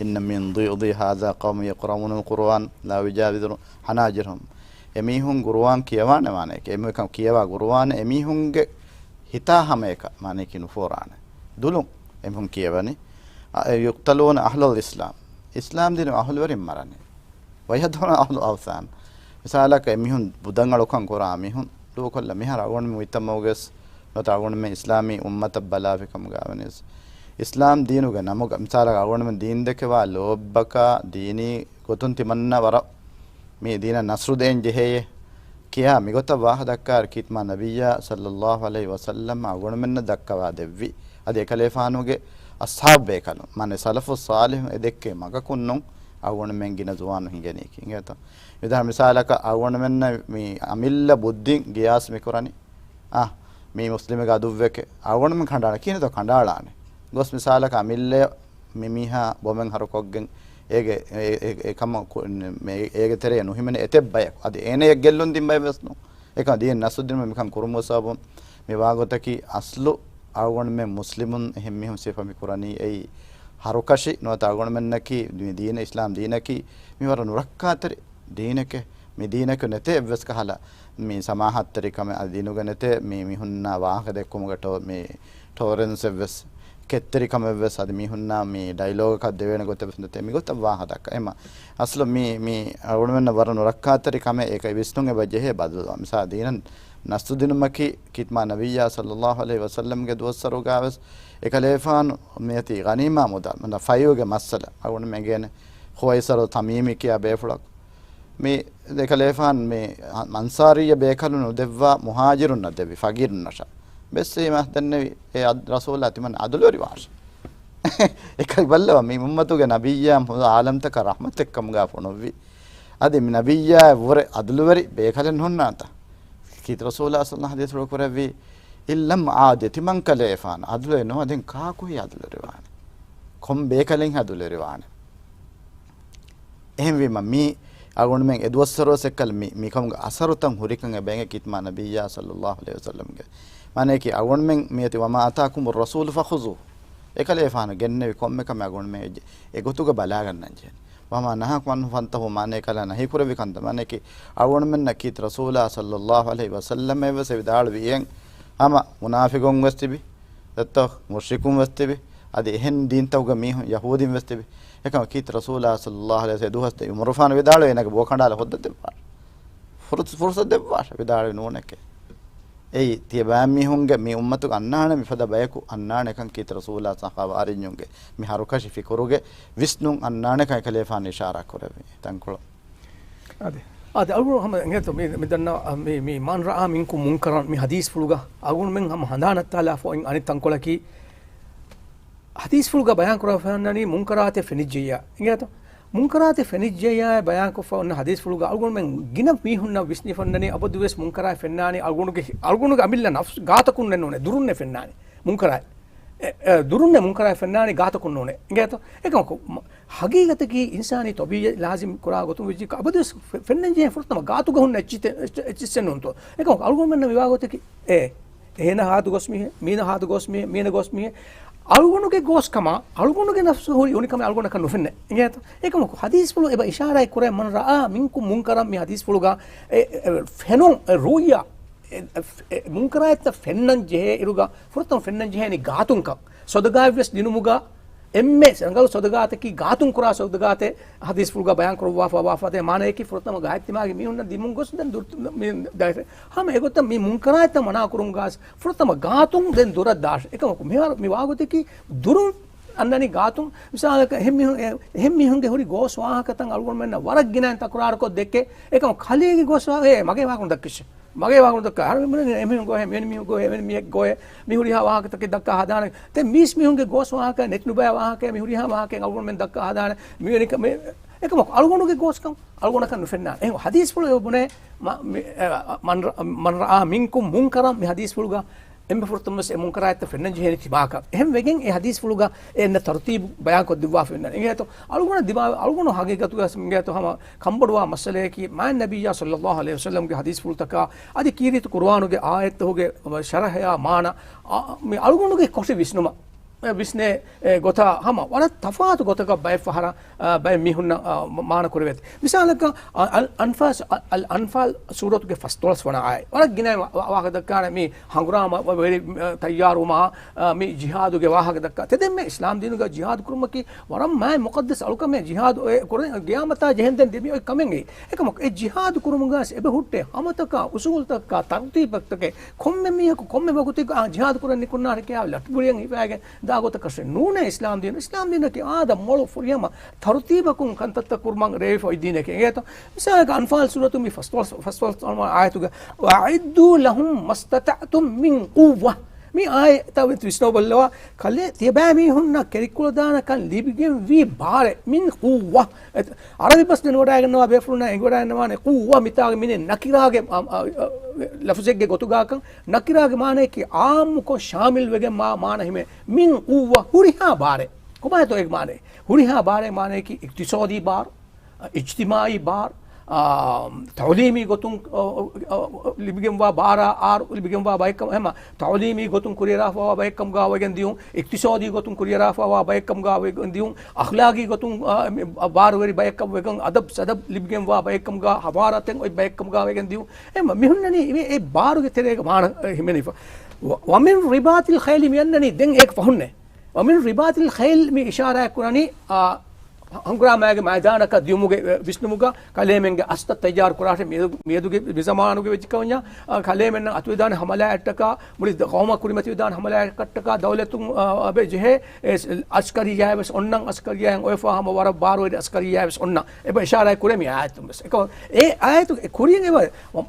إن من ضيض هذا قوم يقرؤون القرآن لا يجاوز حناجرهم. އެމީހުން ޤުރުއާން ކިޔަވާނެ ވާނެ. އެމީހަކަށް ކިޔަވާ ޤުރުއާން އެމީހުންގެ ހިތާ ހަމައަކަށް މާނައަކީ ނުފޯރާނެ. ދުލުން އެމީހުން ކިޔަވަނީ. އަ، يقتلون أهل الإسلام. އިސްލާމް ދީނު އަހުލުވެރިން މަރަނީ. ويذبحون أهل الأوثان. މިސާލަކަށް އެމީހުން ބުދަށް އަޅުކަން ކުރާ މީހުން ދޫކޮށްލަ މިހާރު އަޅުގަނޑުމެން މުޖްތަމަޢުގަސް ނުވަތަ އަޅުގަނޑުމެން އިސްލާމީ އުއްމަތަށް ބަލާފި ކަމުގަ ވެސް އިސްލާމް ދީނުގެ ނަމުގަ މިސާލަކަށް އަޅުގަނޑުމެން ދީން ދެކެވާ ލޯތްބަކާ ދީނީ ގޮތުން ތިމަންނަ ވަރަށް މި ދީނަށް ނަޞްރު ދޭން ޖެހޭ ކިޔާ މިގޮތަށް ވާހަ ދައްކާ ކީރިތި މާ ނަބިއްޔާ ޞައްލައްލާހު ޢަލައިހި ވަސައްލަމް އަޅުގަނޑުމެންނަށް ދައްކަވާ ދެއްވި. އަދި އެކަލޭފާނުގެ އަޞްޙާބު ބޭކަލުން، މާނަ ސަލަފު ޞާލިޙު އެ ދެއްކޭ މަގަކުން ނޫން އަޅުގަނޑުމެން ގިނަ ޒުވާނު ހިނގެނީކީ. އިނގޭތޯ؟ މިދާ މިސާލަކަށް އަޅުގަނޑުމެންނަށް މި އަމިއްލަ ބުއްދިން ގިޔާސް މި ކުރަނީ. އާ، މީ މުސްލިމެއްގެ އަދުއްވެކެ. އަޅުގަނޑުމެން ކަނޑާޅާ. ކިހިނެއްތޯ ކަނޑާޅާނެ؟ ގޮސް މިސާލަކަށް އަމިއްލަ މި މީހާ ބޮމެއް ހަރުކޮށްގެން އޭގެ، އެ، އެ، އެ ކަމަށް ކު-، މެ-، އޭގެ ތެރޭ ނުހިމެނޭ އެތައް ބަޔަކު. އަދި އޭނަޔަށް ގެއްލުން ދިން ބައެއް ވެސް ނޫން. އެކަމަ ދީން ނަސްރު ދިނުމަށް މިކަން ކުރުމުގެ ސަބަބުން މި ވާގޮތަކީ އަސްލު އަޅުގަނޑުމެން މުސްލިމުން އެހެން މީހުން ސިފަ މި ކުރަނީ އެއީ ހަރުކަށި ނުވަތަ އަޅުގަނޑުމެންނަކީ މި ދީނަށް އިސްލާމް ދީނަކީ މި ވަރަށް ނުރައްކާތެރި ދީނެކޭ. މި ދީނަކު ނެތޭ އެއްވެސް ކަހަލަ މި ސަމާހަތްތެރިކަމެއް އަދި ދީނުގަ ނެތޭ މި މީހުންނާ ވާހަކަ ދެއްކުމުގަ ޓޯ-، މި ޓޯލަރެންސް އެއްވެސް ކެތްތެރިކަމެއްވެސް އަދި މީހުންނާ މި ޑައިލޮގަކަށް ދެވޭނެ ގޮތެއްވެސް ނެތޭ. މިގޮތަށް ވާހަކަ ދައްކާ. އެހެންމަ އަސްލު މި، މި އަޅުގަނޑުމެންނަށް ވަރަށް ނުރައްކާތެރި ކަމެއް އޭކަ ވިސްނުން އެބަ ޖެހޭ ބަދަލުވާ. މިސާ ދީނަށް ނަސްތުދިނުމަކީ ކީރިތި މާ ނަބިއްޔާ ޞައްލައްލާހު ޢަލައިހި ވަސައްލަމްގެ ދުވަސްވަރުގާވެސް އެކަލޭފާނު މިއޮތީ ޣަނީމާ މުދާ، މަން ފައިވުގެ މައްސަލަ. އަޅުގަނޑުމެން އެނގޭނެ ޚުވައިސަރު ތަމީމީ ކިޔާ ބޭފުޅަކު. މި އެކަލޭފާނު މި އަންޞާރިއްޔަ ބޭކަލުން ނުދެއްވާ މުހާޖިރުންނަށް ދެއްވި، ފަގީރުންނަށާ. ބެސް ވީމަ ދެންނެވި އެ އަދް-، ރަސޫލާ ތިމަން އަދުލުވެރިވާށޭ. އެކަން ބައްލަވާ މި އުއްމަތުގެ ނަބިއްޔާ މުޅި އާލަމްތަކަށް ރަޙްމަތެއްކަމުގާ ފޮނުއްވި. އަދި މި ނަބިއްޔާއަށްވުރެ އަދުލުވެރި ބޭކަލެއް ނޯންނާތަ؟ ކީރިތި ރަސޫލާ ޞައްލައްލާހު ޢަލައިހި ވަސައްލަމް ކުރެއްވީ، އިން ލަމް އަޢުދު، ތިމަން ކަލޭފާނު އަދުލެއް ނުވާ، ދެން ކާކު ހެއްޔޭ އަދުލުވެރިވާނެ؟ ކޮން ބޭކަލެއް އަދުލުވެރިވާނެ؟ އެހެންވީމަ މީ އަޅުގަނޑުމެން އެދުވަސްވަރުވެސް އެއްކަލަ މި، މިކަމުގެ އަސަރުތައް ހުރިކަން އެބައިނގެ ކީރިތި މާ ނަބިއްޔާ ޞައްލައްލާހު ޢަލައިހި ވަސައްލަމްގެ. މާނައަކީ އަޅުގަނޑުމެން މިއޮތީ، وما آتاكم الرسول فخذوه. އެކަލޭފާނު ގެންނެވި ކޮންމެ ކަމެއް އަޅުގަނޑުމެން އެ-، އެގޮތުގަ ބަލާގަންނަން ޖެހޭނެ. وما نهاكم عنه فانتهوا، މާނައަކީ އެކަލާ ނަހީކުރެއްވި ކަންތައް، މާނައަކީ އަޅުގަނޑުމެންނަށް ކީރިތި ރަސޫލާ ޞައްލައްލާހު ޢަލައިހި ވަސައްލަމް އެއްވެސް އެ ވިދާޅުވި އެއް ހަމަ މުނާފިގުން ވެސް ތިބި، ދެއްތޯ މުޝްރިކުން ވެސް ތިބި، އަދި އެހެން ދީންތަކުގެ މީހުން، ޔަހޫދީން ވެސް ތިބި. އެކަމަކު ކީރިތި ރަސޫލާ ޞައްލައްލާހު ޢަލައިހި ވަސައްލަމް ދުވަސް ދެ އުމުރުފާނު ވިދާޅުވި އޭނާގެ ބޯ ކަނޑާލަ ހޯއްދަ ދެއްވާށޭ. ފުރުސަ-، ފުރުސަތު ދެއްވާށޭ، ވިދާޅުވި ނޫނެކޭ. އެއީ، ތިޔަބައިމީހުންގެ މި އުއްމަތުގަ އަންނާނެ މިފަދަ ބަޔަކު އަންނާނެކަން ކީރިތި ރަސޫލާ ޞައްޙާބާ އަރިންޏުންގެ މި ހަރުކަށި ފިކުރުގެ ވިސްނުން އަންނާނެކަން އެކަލޭފާނު އިޝާރާ ކުރެއްވި ތަންކޮޅު. އާދެ. އާދެ، އަޅުގަނޑު ހަމަ އެނގޭތޯ މި، މި ދަންނަ، މި، މި، من رأى منكم منكرا މި ޙަދީޘްފުޅުގަ އަޅުގަނޑުމެން ހަމަ ހަނދާން ނައްތާލާފަ އޮތް އަނެއް ތަންކޮޅަކީ، ޙަދީޘްފުޅުގަ ބަޔާން ކުރައްވަނީ މުންކަރާތެއް ފެނިއްޖެއްޔާ. އިނގޭތޯ؟ މުންކަރާތެއް ފެނިއްޖެއްޔާ ބަޔާންކޮށްފަ އޮންނަ ޙަދީޘްފުޅުގަ އަޅުގަނޑުމެން ގިނަ މީހުންނަށް ވިސްނިފަ އޮންނަނީ އަބަދުވެސް މުންކަރާތް ފެންނާނީ އަޅުގަނޑުގެ، އަޅުގަނޑުގެ އަމިއްލަ ނަފްސު ގާތަކުންނެއް ނޫނޭ، ދުރުންނޭ ފެންނާނީ މުންކަރާތް. އެ، އެ، ދުރުންނޭ މުންކަރާތް ފެންނާނީ ގާތަކުން ނޫނޭ. އިނގޭތޯ؟ އެކަމަކު، މަ-، ޙަޤީޤަތަކީ އިންސާނީ ޠަބީޢަތް ލާޒިމް ކުރާ ގޮތުން ވެއްޖެ އަބަދުވެސް ފެ-، ފެންނަން ޖެހޭ ފުރަތަމަ ގާތުގަ ހުންނަ އެއްޗިތެ-، އެއްޗި-، އެއްޗިއްސެއް ނޫންތޯ. އެކަމަކު އަޅުގަނޑުމެންނަށް މިވާ ގޮތަކީ، އޭ، އޭނަ ހާދަ ގޯސް މީހެއް، މީނަ ހާދަ ގޯސް މީހެއް، މީނަ ގޯސް މީހެއް. އަޅުގަނޑުގެ ގޯސްކަމާ، އަޅުގަނޑުގެ ނަފްސު ހުރި އުނިކަމެއް އަޅުގަނޑަކަށް ނުފެންނޭ. އިނގޭތޯ؟ އެކަމަކު ޙަދީޘްފުޅު އެބަ އިޝާރާތް ކުރޭ، من رأى منكم منكرا މި ޙަދީޘްފުޅުގަ، އެ، އެ، އެ، ފެނުން، އެ، ރުއްޔާ، އެ، އެ، އެ، މުންކަރާތްތައް ފެންނަން ޖެހޭ އިރުގަ ފުރަތަމަ ފެންނަން ޖެހޭނީ ގާތުންކަން. ޞަދަޤާތްވެސް ދިނުމުގަ އެންމެ ރަނގަޅު ޞަދަޤާތަކީ ގާތުން ކުރާ ޞަދަޤާތެއް ޙަދީޘްފުޅުގަ ބަޔާން ކުރައްވާފަ ވާފަ ދޭ މާނަޔަކީ ފުރަތަމަ ގާތްތިމާގެ މީހުންނަށް ދިމުން ގޮސް ދެން ދުރު-، މި ދައިފެ. ހަމަ އެގޮތަށް މި މުންކަރާތްތައް މަނާ ކުރުމުގަ ފުރަތަމަ ގާތުން ދެން ދުރަށް ދާށޭ. އެކަމަކު މިހާރު މި ވާގޮތަކީ ދުރުން އަންނަނީ ގާތުން. މިސާލަކަށް އެހެން މީހުން، އެ-، އެހެން މީހުންގެ ހުރި ގޯސް ވާހަކަތައް އަޅުގަނޑުމެންނަށް ވަރަށް ގިނައިން ތަކުރާރުކޮށް ދެއްކޭ. އެކަމަކު ޚަލީގެ ގޯސް ވާ-، އޭ، މަގޭ ވާހަކަ ދައްކައްޗޭ. މަގޭ ވާހަކަ ދައްކާ. އަހަރެން މި އެމީހުން ގޮހޭ، މި މީހުން ގޮހޭ، މި މީހެއް ގޮހޭ، މި ހުރިހާ ވާހަކަތަކެއް ދައްކާ ހަދާނެ. ދެން މީސް މީހުންގެ ގޯސް ވާހަކަ، ނެތި ނުބައި ވާހަކަ، މި ހުރިހާ ވާހަކައެއް އަޅުގަނޑުމެން ދައްކާ ހަދާނެ. މި އެކަމަކު އަޅުގަނޑުގެ ގޯސްކަން އަޅުގަނޑަކަށް ނުފެންނާނެ. އެހެން ޙަދީޘްފުޅު އެބަ ބުނޭ، މަ-، މި-، އެ، من، من رأى منكم منكرا މި ޙަދީޘްފުޅުގަ އެންމެ ފުރަތަމަވެސް އެ މުންކަރާތްތައް ފެންނަން ޖެހޭނީ ތިބާކަށް. އެހެން ވެގެން އެ ޙަދީޘްފުޅުގަ އެ އަންނަ ތަރުތީބު ބަޔާންކޮށްދެއްވާފަ އިންނާނެ. އިނގޭތޯ؟ އަޅުގަނޑަށް ދިމާވެ-، އަޅުގަނޑު ޙަޤީޤަތުގަ އިނގޭތޯ ހަމަ ކަންބޮޑުވާ މައްސަލަޔަކީ، މާތް ނަބިއްޔާ ޞައްލައްލާހު ޢަލައިހި ވަސައްލަމްގެ ޙަދީޘްފުޅުތަކާ އަދި ކީރިތި ޤުރުއާނުގެ އާޔަތްތަކުގެ ޝަރަޙަޔާ މާނަ، އާ، މި އަޅުގަނޑުގެ ކޮށި ވިސްނުމަށް، އެ، ވިސްނޭ، އެ، ގޮތާ ހަމަ ވަރަށް ތަފާތު ގޮތަކަށް ބައެއް ފަހަރަށް، އާ، ބައެއް މީހުންނަށް، އާ، މަ-، މާނަ ކުރެވޭތީ. މިސާލަކަށް، އަ-، އަލް އަންފާލް، އަ-، އަލް އަންފާލް ސޫރަތުގެ ފަސްދޮޅަސް ވަނަ އާޔަތް. ވަރަށް ގިނަ ވާ-، ވާހަކަ ދައްކާނެ މި ހަނގުރާމަ ވެރި، އަ، ތައްޔާރުވުމާ، އަ، މި ޖިހާދުގެ ވާހަކަ ދައްކާ. ތެދެއްމެ އިސްލާމް ދީނުގަ ޖިހާދު ކުރުމަކީ ވަރަށް މާތް މުޤައްދަސް އަޅުކަމެއް. ޖިހާދު އެ ކުރެ-، ގިޔާމަތާ ޖެހެން ދެމި އޮތް ކަމެއް އެއީ. އެކަމަކު އެ ޖިހާދު ކުރުމުގަސް އެބަ ހުއްޓޭ ހަމަތަކާ، އުސޫލުތަކާ، ތަރުތީބުތަކެއް. ކޮންމެ މީހަކު ކޮންމެ ވަގުތެއްގަ އާ ޖިހާދު ކުރަން ނިކުންނާނެ ކިޔާ ލަޓުބުޅިއަށް ހިފާގެން ދާ ގޮތަކަށެއް ނޫނޭ އިސްލާމް ދީނު. އިސްލާމް ދީނަކީ އާދަ، މޮޅު، ފުރިހަމަ ތަރުތީބަކުން ކަންތައްތައް ކުރުމަށް ރޭވިފަ އޮތް ދީނެކޭ. އެނގޭތޯ؟ މިސާލަކަށް އަންފާލް ސޫރަތު މި ފަސް ފަސް ފަސް އާޔަތުގަ، "وَأَعِدُّوا لَهُم مَّا اسْتَطَعْتُم مِّن قُوَّةٍ" މި އާޔަތަށް ވިސްނަވާ ބައްލަވާ، ކަލޭ ތިޔަބައިމީހުންނަށް ކެރިކުޅަދާނަކަން ލިބިގެންވީ ބާރެއް، مِّن قُوَّةٍ. ޢަރަބި ބަސް ދެނެވަޑައިގަންނަވާ ބޭފުޅުންނަށް އެނގިވަޑައިގަންނަވާނެ، ޤުއްވަ މިތާގަ މިނެ ނަކިރާގެ، އަ، އަ، އަ، ލަފުޒެއްގެ ގޮތުގާކަން، ނަކިރާގެ މާނަޔަކީ ޢާއްމުކޮށް ޝާމިލް ވެގެންވާ މާނަ ހިމެނޭ. މިން ޤުއްވަ، ހުރިހާ ބާރެއް. ކޮބާތޯ އޭގެ މާނަ؟ ހުރިހާ ބާރެއް މާނަޔަކީ އިޤްތިޞާދީ ބާރު، އިޖްތިމާޢީ ބާރު، އާ، ތަޢުލީމީ ގޮތުން، އަ، އަ، އަ، ލިބިގެންވާ ބާރާ، އާރު ލިބިގެންވާ ބައެއްކަމަށް، ހަމަ ތަޢުލީމީ ގޮތުން ކުރިއަރާފަވާ ބައެއްކަމުގާ ވެގެން ދިޔުން، އިޤްތިޞާދީ ގޮތުން ކުރިއަރާފަވާ ބައެއްކަމުގާ ވެގެން ދިޔުން، އަޚްލާޤީ ގޮތުން، އާ، މި، އަ، ބާރުވެރި ބައެއްކަމަށް ވެގެން، އަދަބް ސަދަބް ލިބިގެންވާ ބައެއްކަމުގާ، ޙަޟާރަތެއް އޮތް ބައެއްކަމުގާ ވެގެން ދިޔުން. އެ މަ-، މިހުންނަނީ މި އެ ބާރުގެ ތެރޭގަ މާނަ، އެ، ހިމެނިފަ. ވަ-، وَمِن رِّبَاطِ الْخَيْلِ މި އަންނަނީ ދެން އޭކަ ފަހުންނޭ. وَمِن رِّبَاطِ الْخَيْلِ މި އިޝާރާތް ކުރަނީ، އާ، ހަނގުރާމައިގެ މައިދާނަކަށް ދިޔުމުގެ ވިސްނުމުގަ ކަލޭމެންގެ އަސްތައް ތައްޔާރު ކުރާށޭ. މިއަދު، މިއަދުގެ މިޒަމާނުގެ ވެއްޖިކަމަންޏާ، އަ، ކަލޭމެންނަށް އަތުވެދާނެ ހަމަލާއަށްޓަކާ، މުޅި ދ-، ޤައުމަށް ކުރިމަތިވެދާނެ ހަމަލާއަށްޓަކާ ދައުލަތުން، އަ، އަބެ ޖެހޭ، އެ، އަސްކަރިއްޔާއެއް ވެސް އޮންނަން، އަސްކަރިއްޔާއިން އޮވެފާ ހަމަ ވަރަށް ބާރުވެރި އަސްކަރިއްޔާއެއް ވެސް އޮންނަން. އެބަ އިޝާރާތް ކުރޭ މި އާޔަތުން ވެސް. އެކަމަ އެ އާޔަތުގެ ކުރިން އެބަ،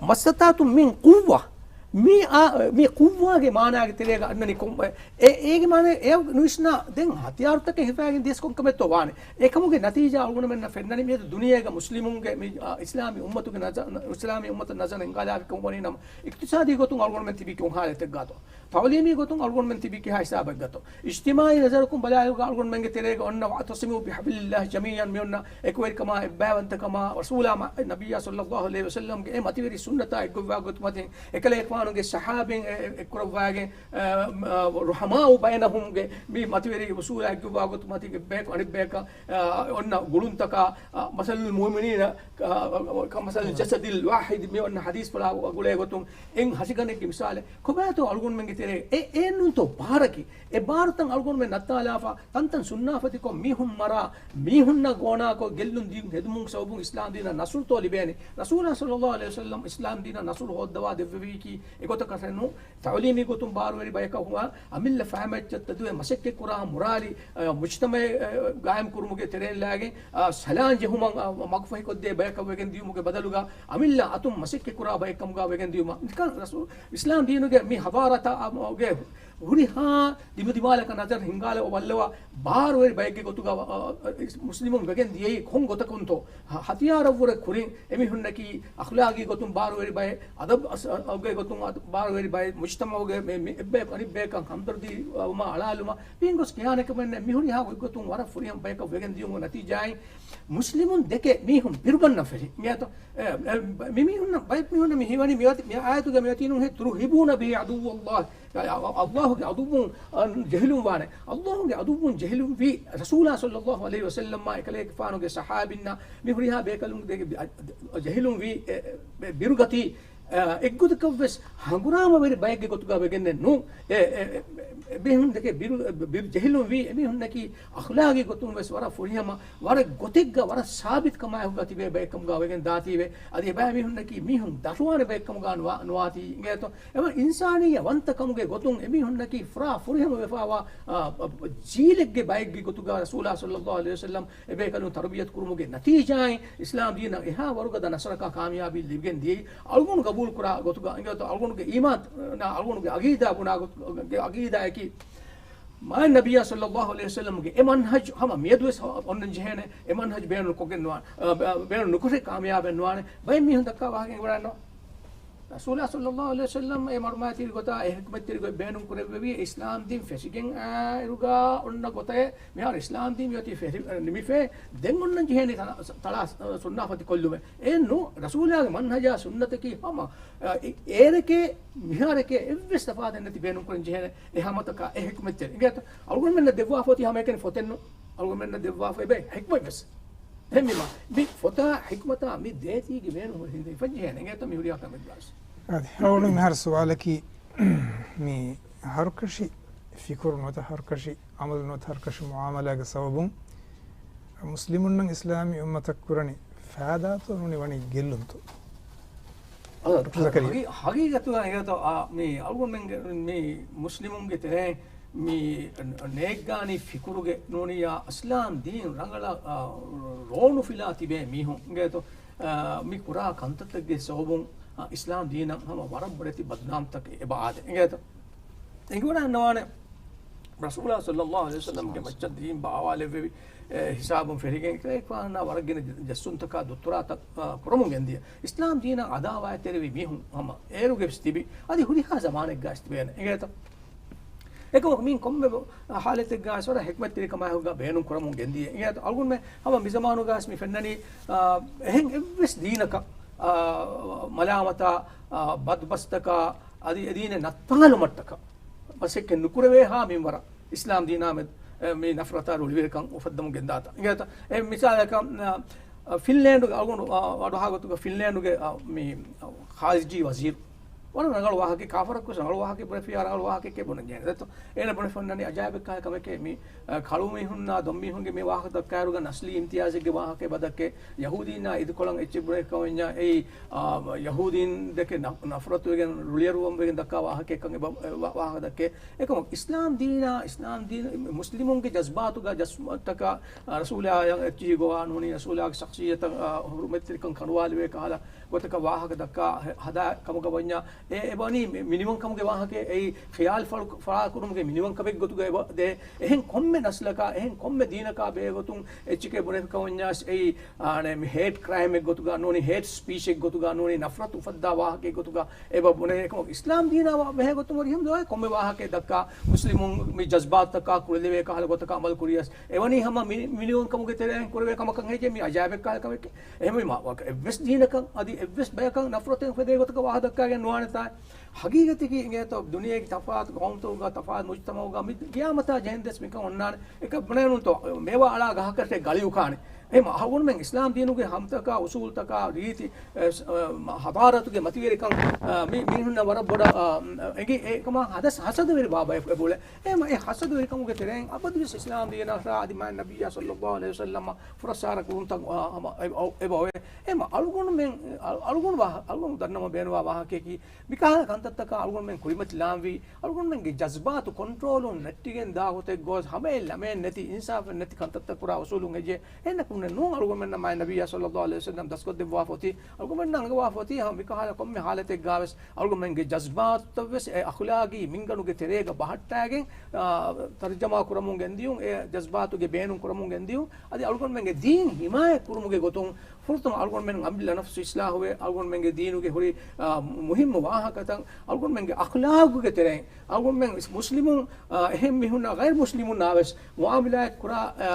މައްސަތާތު މިން ޤުއްވަ. މި އާ، މި ޤުއްވާގެ މާނާގެ ތެރޭގަ އަންނަނީ ކޮން، އެ، އޭގެ މާނަ އެ ނުވިސްނާ ދެން ހަތިޔާރުތަކެއް ހިފައިގެން ދިޔަސް ކޮންކަމެއްތޯ ވާނެ. އެކަމުގެ ނަތީޖާ އަޅުގަނޑުމެންނަށް ފެންނަނީ މިއަދު ދުނިޔޭގަ މުސްލިމުންގެ މި، އާ، އިސްލާމީ އުއްމަތުގެ ނަޒަ-، އިސްލާމީ އުއްމަތަށް ނަޒަރަށް އިންގާލާފިކަމުގަ ވަނީ ނަމަ، އިޤްތިޞާދީ ގޮތުން އަޅުގަނޑުމެން ތިބީ ކޮން ހާލަތެއްގާތޯ؟ ތަޢުލީމީ ގޮތުން އަޅުގަނޑުމެން ތިބީ ކިހާ ހިސާބެއްގަތޯ؟ އިޖްތިމާޢީ ނަޒަރަކުން ބަލާލިއުގަ އަޅުގަނޑުމެންގެ ތެރޭގަ އޮންނަ "واعتصموا بحبل الله جميعا" މިއޮންނަ އެކުވެރިކަމާ، އެއްބައިވަންތަކަމާ، ރަސޫލާ މަ-، ނަބިއްޔާ ޞައްލައްލާހު ޢަލައިހި ވަސައްލަމްގެ އެ މަތިވެރި ސުންނަތާ އެއްގޮތްވާ ގޮތު މަތިން، އެކަލޭގެފާނުގެ ޞަޙާބީން އެ-، އެ-، އެއްކުރައްވާގެން، އަ، މަ-، ރުޙަމާއު ބައިނަހުމްގެ މި މަތިވެރި އުޞޫލާ އެއްގޮތްވާ ގޮތު މަތިން އެއްބަޔަކު އަނެއްބަޔަކަށް، އަ، އޮންނަ ގުޅުންތަކާ، އަ، މަސަލުލް މުއުމިނީނަ، އަ، ކަ-، މަސަލި ޖަސަދިލް ވާޙިދި މި އޮންނަ ޙަދީޘްފުޅާ ގުޅޭ ގޮތުން އެން ހަށިގަނޑެއްގެ މިސާލެއް ކޮބާތޯ އަޅުގަނޑުމެންގެ ތެރޭ އެ، އެއެއްނޫންތޯ ބާރަކީ؟ އެ ބާރުތައް އަޅުގަނޑުމެން ނައްތާލާފަ، ތަންތަން ސުންނާފަތިކޮށް މީހުން މަރާ، މީހުންނަށް ގޯނާކޮށް ގެއްލުން ދިޔުން ހެދުމުން ސަބަބުން އިސްލާމް ދީނަށް ނަޞްރުތޯ ލިބޭނީ؟ ރަސޫލާ ޞައްލައްލާހު ޢަލައިހި ވަސައްލަމް އިސްލާމް ދީނަށް ނަޞްރު ހޯއްދަވާ ދެއްވެވީކީ އެގޮތަކަށެއް ނޫން. ތަޢުލީމީ ގޮތުން ބާރުވެރި ބަޔަކަށް ހުވާ އަމިއްލަ ފަހަމެއްޗަށް ތެދުވެ މަސައްކަތްކުރާ މުރާލި، އަ، މުޖްތަމަޢެއް، އަ، ގާއިމްކުރުމުގެ ތެރެއިން ލާގެން، އަ، ސަލާން ޖެހުމަށް، އަ، މަގުފަހިކޮށްދޭ ބަޔަކަށް ވެގެން ދިޔުމުގެ ބަދަލުގަ އަމިއްލަ އަތުން މަސައްކަތްކުރާ ބައެއްކަމުގަ ވެގެން ދިޔުމަށް. ނިކަން ރަސޫ-، އިސްލާމް ދީނުގެ މި ޙަޟާރަތާ، އަ، ގެ ހުރިހާ ދިމަދިމާލަކަށް ނަޒަރު ހިންގާލަ ބައްލަވާ ބާރުވެރި ބައެއްގެ ގޮތުގަ، އަ، އަ، މުސްލިމުން ވެގެން ދިޔައީ ކޮން ގޮތަކުންތޯ؟ ހަ-، ހަތިޔާރަށްވުރެ ކުރިން އެމީހުންނަކީ އަޚްލާގީ ގޮތުން ބާރުވެރި ބައެއް، އަދަބް އަސް-، އަ-، ގެ ގޮތުން އަދަ-، ބާރުވެރި ބައެއް، މުޖްތަމަޢުގެ މި، މި އެއްބަޔަކު އަނެއްބަޔަކަށް ހަމްދަރްދީ ވުމާ އަޅާލުމަށް މިހެން ގޮސް ކިޔާނެ ކަމެއް ނެތް. މި ހުރިހާ ގޮތްގޮތުން ވަރަށް ފުރިހަމަ ބަޔަކަށް ވެގެން ދިޔުމުގެ ނަތީޖާއިން މުސްލިމުން ދެކެ މީހުން ބިރުގަންނަން ފެށި. މިއަދު، އެ، އެ، މި މީހުންނަށް ބައެއް މީހުންނަށް މި ހީވަނީ މި އޮތީ، މި އާޔަތުގަ މި އޮތީ ނޫންހޭ، "ترهبون به عدو الله." އަ-، އަ-، އައްލާހުގެ ޢަދުއްވުން، އަ، ޖެހިލުން ވާނެ. އައްލާހުގެ ޢަދުއްވުން ޖެހިލުން ވީ ރަސޫލާ ޞައްލައްލާހު ޢަލައިހި ވަސައްލަމާ އެކަލޭގެފާނުގެ ޞަޙާބީންނާ މި ހުރިހާ ބޭކަލުން ދެ-، އަ-، ޖެހިލުން ވީ، އެ، އެ، ބިރުގަތީ، އަ، އެއްގޮތަކަށް ވެސް ހަނގުރާމަވެރި ބައެއްގެ ގޮތުގަ ވެގެންނެއް ނޫން. އެ، އެ، އެ، އެ، އެމީހުން ދެކެ ބިރު، ބިރު ޖެހިލުން ވީ އެމީހުންނަކީ އަޚްލާގީ ގޮތުން ވެސް ވަރަށް ފުރިހަމަ، ވަރަށް ގޮތެއްގަ ވަރަށް ސާބިތު ކަމާއެކުގަ ތިބޭ ބައެއްކަމުގަ ވެގެން ދާތީވެ. އަދި އެބައިމީހުންނަކީ މީހުން ދަށުވާނެ ބައެއްކަމުގަ ނުވާ-، ނުވާތީ އިނގޭތޯ. އެވަ އިންސާނިއްޔަ ވަންތަކަމުގެ ގޮތުން އެމީހުންނަކީ ފުރާ ފުރިހަމަ ވެފާވާ، އާ، އާ، ޖީލެއްގެ ބައެއްގެ ގޮތުގަ ރަސޫލާ ޞައްލައްލާހު ޢަލައިހި ވަސައްލަމް އެބޭކަލުން ތަރުބިޔަތު ކުރުމުގެ ނަތީޖާއިން އިސްލާމް ދީނަށް އެހާ ވަރުގަދަ ނަޞްރަކާ ކާމިޔާބީ ލިބިގެން ދިޔައީ އަޅުގަނޑު ގަބޫލު ކުރާ ގޮތުގަ އިނގޭތޯ. އަޅުގަނޑުގެ އީމާން، އަޅުގަނޑުގެ ޢަގީދާ ބުނާ ގޮތުގެ ޢަގީދާއަކީ މާތް ނަބިއްޔާ ޞައްލައްލާހު ޢަލައިހި ވަސައްލަމްގެ އެ މަންހަޖު ހަމަ މިއަދުވެސް އޮންނަން ޖެހޭނެ، އެ މަންހަޖު ބޭނުން ކޮށްގެން ނުވާނެ، އަ، ބޭ-، ބޭނުން ނުކުރެ ކާމިޔާބެއް ނުވާނެ. ބައެއް މީހުން ދައްކާ ވާހަކަ އެނގިވަޑައިގަންނަވާ. ރަސޫލާ ޞައްލައްލާހު ޢަލައިހި ވަސައްލަމް އެ މަރުމާތީރި ގޮތާ އެ ޙިކްމަތްތެރި ގޮތް ބޭނުން ކުރެއްވެވީ، އިސްލާމް ދީން ފެށިގެން އައިރުގަ އޮންނަ ގޮތަށް މިހާރު އިސްލާމް ދީން މިއޮތީ ފެށި-، ނިމިފައި ދެން އޮންނަން ޖެހޭނީ ތަޅާ-، ތަޅާ ސުންނާފަތި ކޮށްލުމެއް. އެއެއްނު، ރަސޫލާގެ މަންހަޖާ ސުންނަތަކީ ހަމަ، އަ، އެ-، އޭރެކޭ މިހާރެކޭ އެއްވެސް ތަފާތެއް ނެތި ބޭނުން ކުރަން ޖެހޭނެ އެ ހަމަތަކާ އެ ޙިކްމަތްތެރި. އިނގޭތަ؟ އަޅުގަނޑުމެންނަށް ދެއްވާފަ އޮތީ ހަމައެކަނި ފޮތެއްނު. އަޅުގަނޑުމެންނަށް ދެއްވާފަ އެބަ ޙިކްމަތްވެސް. ދެން މި މަ-، މި ފޮތާ ޙިކްމަތާ މި ދޭތީގެ ބޭނުން ހިނދަ ހިފަން ޖެހޭނެ. އިނގޭތަ މި ހުރިހާ ކަމެއްގަސް. އަދި އަޅުގަނޑު މިހާރު ސުވާލަކީ، މި ހަރުކަށި ފިކުރު ނުވަތަ ހަރުކަށި އަމަލު ނުވަތަ ހަރުކަށި މުޢާމަލާގެ ސަބަބުން މުސްލިމުންނަށް އިސްލާމީ އުއްމަތަށް ކުރަނީ ފައިދާތޯ ނޫނީ ވަނީ ގެއްލުންތޯ؟ އަ، ޑޮކްޓަރ ޒަކަރިއްޔާ. ހަގީ-، ހަގީގަތުގަ އިނގޭތޯ، އާ، މި އަޅުގަނޑުމެންގެ މި މުސްލިމުންގެ ތެރެއިން މި ނޭއްގާނީ ފިކުރުގެ ނޫނިއްޔާ އިސްލާމް ދީން ރަނގަޅަށް، އާ، ރޯނުފިލާ ތިބޭ މީހުން އިނގޭތޯ، އާ، މި ކުރާ ކަންތައްތަކުގެ ސަބަބުން، އާ، އިސްލާމް ދީނަށް ހަމަ ވަރަށް ބޮޑެތި ބަދުނާމްތަކެއް އެބަ އާދޭ އިނގޭތޯ. އެނގިވަޑައިގަންނަވާނެ ރަސޫލާ ޞައްލައްލާހު ޢަލައިހި ވަސައްލަމްގެ މައްޗަށް ދީން ބާވާލެއްވެވި، އެ، ހިސާބުން ފެށިގެން އެކަލޭގެފާނާ ވަރަށް ގިނަ ޖައްސުންތަކާ ދުއްތުރާތައް، އާ، ކުރަމުން ގެންދިޔަ. އިސްލާމް ދީނަށް އަދާވާތްތެރިވި މީހުން ހަމަ އޭރުގެ ވެސް ތިބި. އަދި ހުރިހާ ޒަމާނެއްގަ ވެސް ތިބޭނެ. އިނގޭތަ؟ އެކަމަކު މިއިން ކޮންމެ ބަ-، ހާލަތެއްގަ ވެސް ވަރަށް ޙިކްމަތްތެރިކަމާއެކުގަ ބޭނުން ކުރަމުން ގެންދިޔަ. އިނގޭތަ؟ އަޅުގަނޑުމެން ހަމަ މިޒަމާނުގަ ވެސް މި ފެންނަނީ، އާ، އެހެން އެއްވެސް ދީނަކަށް، އާ، މަލާމަތާ، އާ، ބަދުބަސްތަކާ، އަދި އެ ދީނެއް ނައްތާލުމަށްޓަކާ މަސައްކަތް ނުކުރެވޭހާ މިންވަރަށް އިސްލާމް ދީނާ މެދު، އެ، މި ނަފްރަތާ ރުޅިވެރިކަން އުފައްދަމުން ގެންދާތާ. އިނގޭތަ؟ އެ މިސާލަކަށް، އަ، ފިންލޭންޑުގެ އަޅުގަނޑު، އަ، ވަޑުހާ ގޮތުގަ ފިންލޭންޑުގެ، އަ، މި، އަ، ޚާރިޖީ ވަޒީރު، ވަރަށް ރަނގަޅު ވާހަކަ، ކާފަރަކުވެސް ރަނގަޅު ވާހަކަ ބުނެފިޔާ ރަނގަޅު ވާހަކައެއް ބުނެން ޖެހޭ. ދެއްތޯ؟ އޭނަ ބުނެފަ އޮންނަނީ އަޖާއިބެއް ކަހަލަ ކަމެކޭ. މި، އަ، ކަޅު މީހުންނާ ދޮން މީހުންގެ މި ވާހަކަ ދައްކާއިރުގަ ނަސްލީ އިމްތިޔާޒެއްގެ ވާހަކަ އެބަ ދައްކޭ. ޔަހޫދީންނާ އިދިކޮޅަށް އެއްޗެއް ބުނެ ކަމަށް ވިއްޔާ އެއީ، އާ، ޔަހޫދީން ދެކެ ނަ-، ނަފްރަތުވެގެން ރުޅިއަރުވަން ވެގެން ދައްކާ ވާހަކައެއްކަން އެބަ، އެ، ވާ-، ވާހަކަ ދައްކޭ. އެކަމަކު އިސްލާމް ދީނާ، އިސްލާމް ދީން މުސްލިމުންގެ ޖަޒްބާތުގަ ޖަޒްބާތަކާ، އާ، ރަސޫލާއަށް އެއްޗިހި ގޮވާ ނޫނީ، ރަސޫލާގެ ޝަޚްޞިއްޔަތަށް، އާ، ހުރުމަތްތެރިކަން ކަނޑުވާލެވޭ ކަހަލަ ގޮތަކަށް ވާހަކަ ދައްކާ ހަ-، ހަދާ ކަމުގަ ވަންޏާ، އެ އެބަނީ މި-، މިނިވަންކަމުގެ ވާހަކައެއް، އެއީ ޚިޔާލު ފަޅު-، ފަޅާކުރުމުގެ މިނިވަންކަމެއް ގޮތުގަ އެބަ ދޭ. އެހެން ކޮންމެ ނަސްލަކާ، އެހެން ކޮންމެ ދީނަކާ ބެހޭގޮތުން އެއްޗެކޭ ބުނެފިކަމަށް ވިއްޔާސް އެއީ، އާނެ، މި ހޭޓް ކްރައިމެއް ގޮތުގަ ނޫނީ، ހޭޓް ސްޕީޗެއް ގޮތުގަ ނޫނީ، ނަފްރަތު އުފައްދާ ވާހަކައެއް ގޮތުގަ އެބަ ބުނެ. އެކަމަކު އިސްލާމް ދީނާ ވާ ބެހޭގޮތުން ވަރިހަމް ދުވާއި ކޮންމެ ވާހަކައެއް ދައްކާ މުސްލިމުން މި ޖަޒްބާތުތަކާ ކުރެލެވޭ ކަހަލަ ގޮތަކަށް އަމަލު ކުރިޔަސް، އެވަނީ ހަމަ މި-، މިނިވަންކަމުގެ ތެރެއިން ކުރެވޭ ކަމަކަށް ހެއްޔޭ؟ މި އަޖާއިބެއް ކަހަލަ ކަމެކޭ. އެހެންވީމަ، ވަކަ އެއްވެސް ދީނަކަށް އަދި އެއްވެސް ބަޔަކަށް ނަފްރަތެއް އުފެދޭ ގޮތަކަށް ވާހަކަ ދައްކާގެން ނުވާނެތާ. ހަގީގަތަކީ އިނގޭތޯ، ދުނިޔޭގެ ތަފާތު ޤައުމުތަކުގަ، ތަފާތު މުޖްތަމަޢުގަ މި ޤިޔާމަތާ ޖެހެންދެސް މިކަން އޮންނާނެ. އެކަ ބުނެނުންތޯ، މޭވާ އަޅާ ގަހަކަށޭ ގަޅި އުކާނެ. އެހެން އަޅުގަނޑުމެން އިސްލާމް ދީނުގެ ހަމަތަކާ، އުސޫލުތަކާ، ރީތި، އެ، އެ، ހަޟާރަތުގެ މަތިވެރިކަން، އަ، މި މީހުންނަށް ވަރަށް ބޮޑަށް، އަ، އެނގި، އެކަމާ ހަދަސް ހަސަދަވެރި ބާބައެއް އެބުޅޭ. އެހެން އެ ހަސަދަވެރިކަމުގެ ތެރެއިން އަބަދުވެސް އިސްލާމް ދީނަށް އަދި މާތް ނަބިއްޔާ ޞައްލައްލާހު ޢަލައިހި ވަސައްލަމަށް ފުރައްސާރަ ކުރުންތައް، އަ، ހަމަ އެބަ، އެބަ އޮވޭ. އެހެން އަޅުގަނޑުމެން، އަޅު-، އަޅުގަނޑު ވާ-، އަޅުގަނޑު ދަންނަވަން ބޭނުންވާ ވާހަކައަކީ، މިކަހަލަ ކަންތައްތަކާ އަޅުގަނޑުމެން ކުރިމަތިލާންވީ، އަޅުގަނޑުމެންގެ ޖަޒްބާތު ކޮންޓްރޯލުން ނެއްޓިގެން ދާ ގޮތެއް ގޮސް، ހަމައެއް ލަމެއް ނެތި، އިންސާފެއް ނެތި ކަންތައްތައް ކުރާ އުސޫލުން ހެއްޔޭ؟ އެހެންނަކުންނެއް ނޫން އަޅުގަނޑުމެންނަށް މާތް ނަބިއްޔާ ޞައްލައްލާހު ޢަލައިހި ވަސައްލަމް ދަސްކޮށްދެއްވާފަ އޮތީ، އަޅުގަނޑުމެންނަށް އަންގަވާފަ އޮތީ، ހަމަ މިކަހަލަ ކޮންމެ ޙާލަތެއްގާވެސް އަޅުގަނޑުމެންގެ ޖަޒްބާތުތައްވެސް އެ އަޚުލާގީ މިންގަނޑުގެ ތެރޭގަ ބަހައްޓާގެން، އާ، ތަރުޖަމާ ކުރަމުން ގެންދިޔުން، އެ ޖަޒްބާތުގެ ބޭނުން ކުރަމުން ގެންދިޔުން، އަދި އަޅުގަނޑުމެންގެ ދީން ހިމާޔަތް ކުރުމުގެ ގޮތުން ފުރަތަމަ އަޅުގަނޑުމެން އަމިއްލަ ނަފްސު އިޞްލާޙުވެ، އަޅުގަނޑުމެންގެ ދީނުގެ ހުރި، އާ، މުހިއްމު ވާހަކަތައް އަޅުގަނޑުމެންގެ އަޚްލާޤުގެ ތެރެއިން، އަޅުގަނޑުމެން މުސްލިމުން، އާ، އެހެން މީހުންނާ ޣައިރު މުސްލިމުންނާވެސް މުޢާމަލާތް ކުރާ، އާ،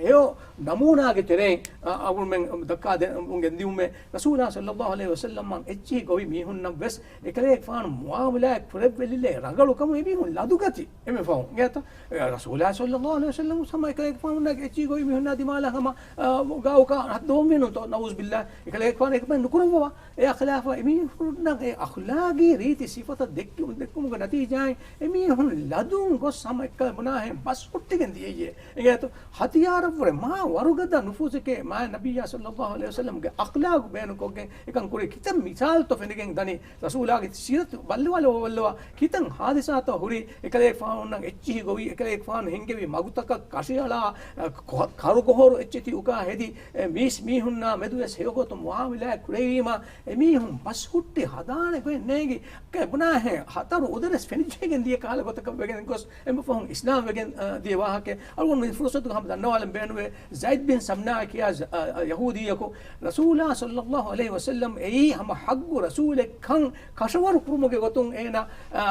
ހެޔޮ ނަމޫނާގެ ތެރެއިން، އާ، އަޅުގަނޑުމެން ދައްކާ ދެ-، ގެންދިއުމޭ. ރަސޫލާ ޞައްލައްލާހު ޢަލައިހި ވަސައްލަމް އެއްޗިހި ގޮވި މީހުންނަށްވެސް އެކަލޭގެފާނު މުޢާމަލާތް ކުރެއްވެލިލޭ ރަނގަޅު ކަމުން އެމީހުން ލަދުގަތި. އެމެ ފަހުން އިނގޭތަ؟ އެ ރަސޫލާ ޞައްލައްލާހު ޢަލައިހި ވަސައްލަމް ހަމަ އެކަލޭގެފާނުންނާ އެއްޗިހި ގޮވި މީހުންނާ ދިމާލަށް ހަމަ، އާ، ގާވަކާ ހައްދަވަން މީނުންތޯ؟ ނަޢޫޒުބިއްލާހް. އެކަލޭގެފާނު އެކަމެއް ނުކުރައްވަވާ. އެ އަޚްލާފަ އެމީހުންނަށް އެ އަޚްލާގީ ރީތި ސިފަތައް ދެއްކި-، ދެއްކުމުގެ ނަތީޖާއިން އެމީހުން ލަދުން ގޮސް ހަމަ އެއްކަލަ ބުނާހެން ބަސް ހުއްޓިގެން ދިޔައީ. އިނގޭތޯ؟ ހަތިޔާރަށްވުރެ މާ ވަރުގަދަ ނުފޫޒެކޭ މާތް ނަބިއްޔާ ޞައްލައްލާހު ޢަލައިހި ވަސައްލަމްގެ އަޚްލާގު ބޭނުންކޮށްގެން އެކަން ކުރި. ކިތައް މިސާލުތޯ ފެނިގެން ދަނީ؟ ރަސޫލާގެ ސީރަތު ބައްލަވާލައްވަވައްލަވާ، ކިތައް ހާދިސާތޯ ހުރި؟ އެކަލޭގެފާނުންނަށް އެއްޗިހި ގޮވި، އެކަލޭގެފާނު ހިންގެވި މަގުތަކަށް ކަށިއަޅާ، އަ، ކޮ-، ކަރުގޮހޮރު އެއްޗެތި އުކާ ހެދި، އެ، މީސް މީހުންނާ މެދުވެސް ހެޔޮގޮތުން މުޢާމަލާތް ކުރެވީމަ، އެމީހުން ބަސް ހުއްޓި ހަދާނެ ގޮތް ނޭނގި. ކެ ބުނާހެ ހަތަރު އުދަރެސް ފެނިޖެހިގެން ދިޔަ ކަހަލަ ގޮތަކަށް ވެގެން ގޮސް އެނބު ފަހުން އިސްލާމް ވެގެން، އަ، ދިޔަ ވާހަކަ. އަޅުގަނޑު މި ފުރުސަތުގަ ހަމަ ދަންނަވާލަން ބޭނުވޭ، ޒައިދް ބިން ސަމްނާ ކިޔާ ޒަ-، އަ، އަ، ޔަހޫދީއަކު ރަސޫލާ ޞައްލައްލާހު ޢަލައިހި ވަސައްލަމް އެއީ ހަމަ ޙައްޤު ރަސޫލެއްކަން ކަށަވަރު ކުރުމުގެ ގޮތުން އޭނަ، އަ،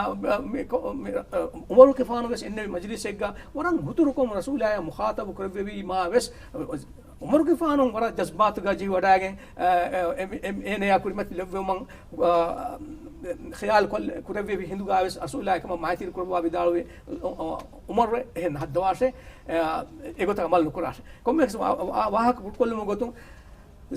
މި ކޮ-، މި، އަ، ޢުމަރުގެފާނުވެސް އިންނެވި މަޖިލިސެއްގަ ވަރަށް ހުތުރުކޮށް ރަސޫލާޔާ މުޚާޠަބު ކުރެއްވެވީމާ ވެސް، ޢުމަރުގެފާނު ވަރަށް ޖަޒްބާތުގަ ޖެހިވަޑައިގެން، އަ، އެ، އެ، އެ، އޭނަޔާ ކުރިމަތިލެއްވުމަށް، އަ، ޚިޔާލު ކޮށް-، ކުރެއްވެވި ހިނދުގާވެސް ރަސޫލާ އެކަމަށް މައިތިރި ކުރައްވާ ވިދާޅުވި، އަ، އަ، ޢުމަރު އެހެން ހައްދަވާށޭ، އަ، އެގޮތަށް ޢަމަލު ނުކުރާށޭ. ކޮންމެސް ވާ-، ވާ-، ވާހަކަ ކުޑަކޮށްލުމުގެ ގޮތުން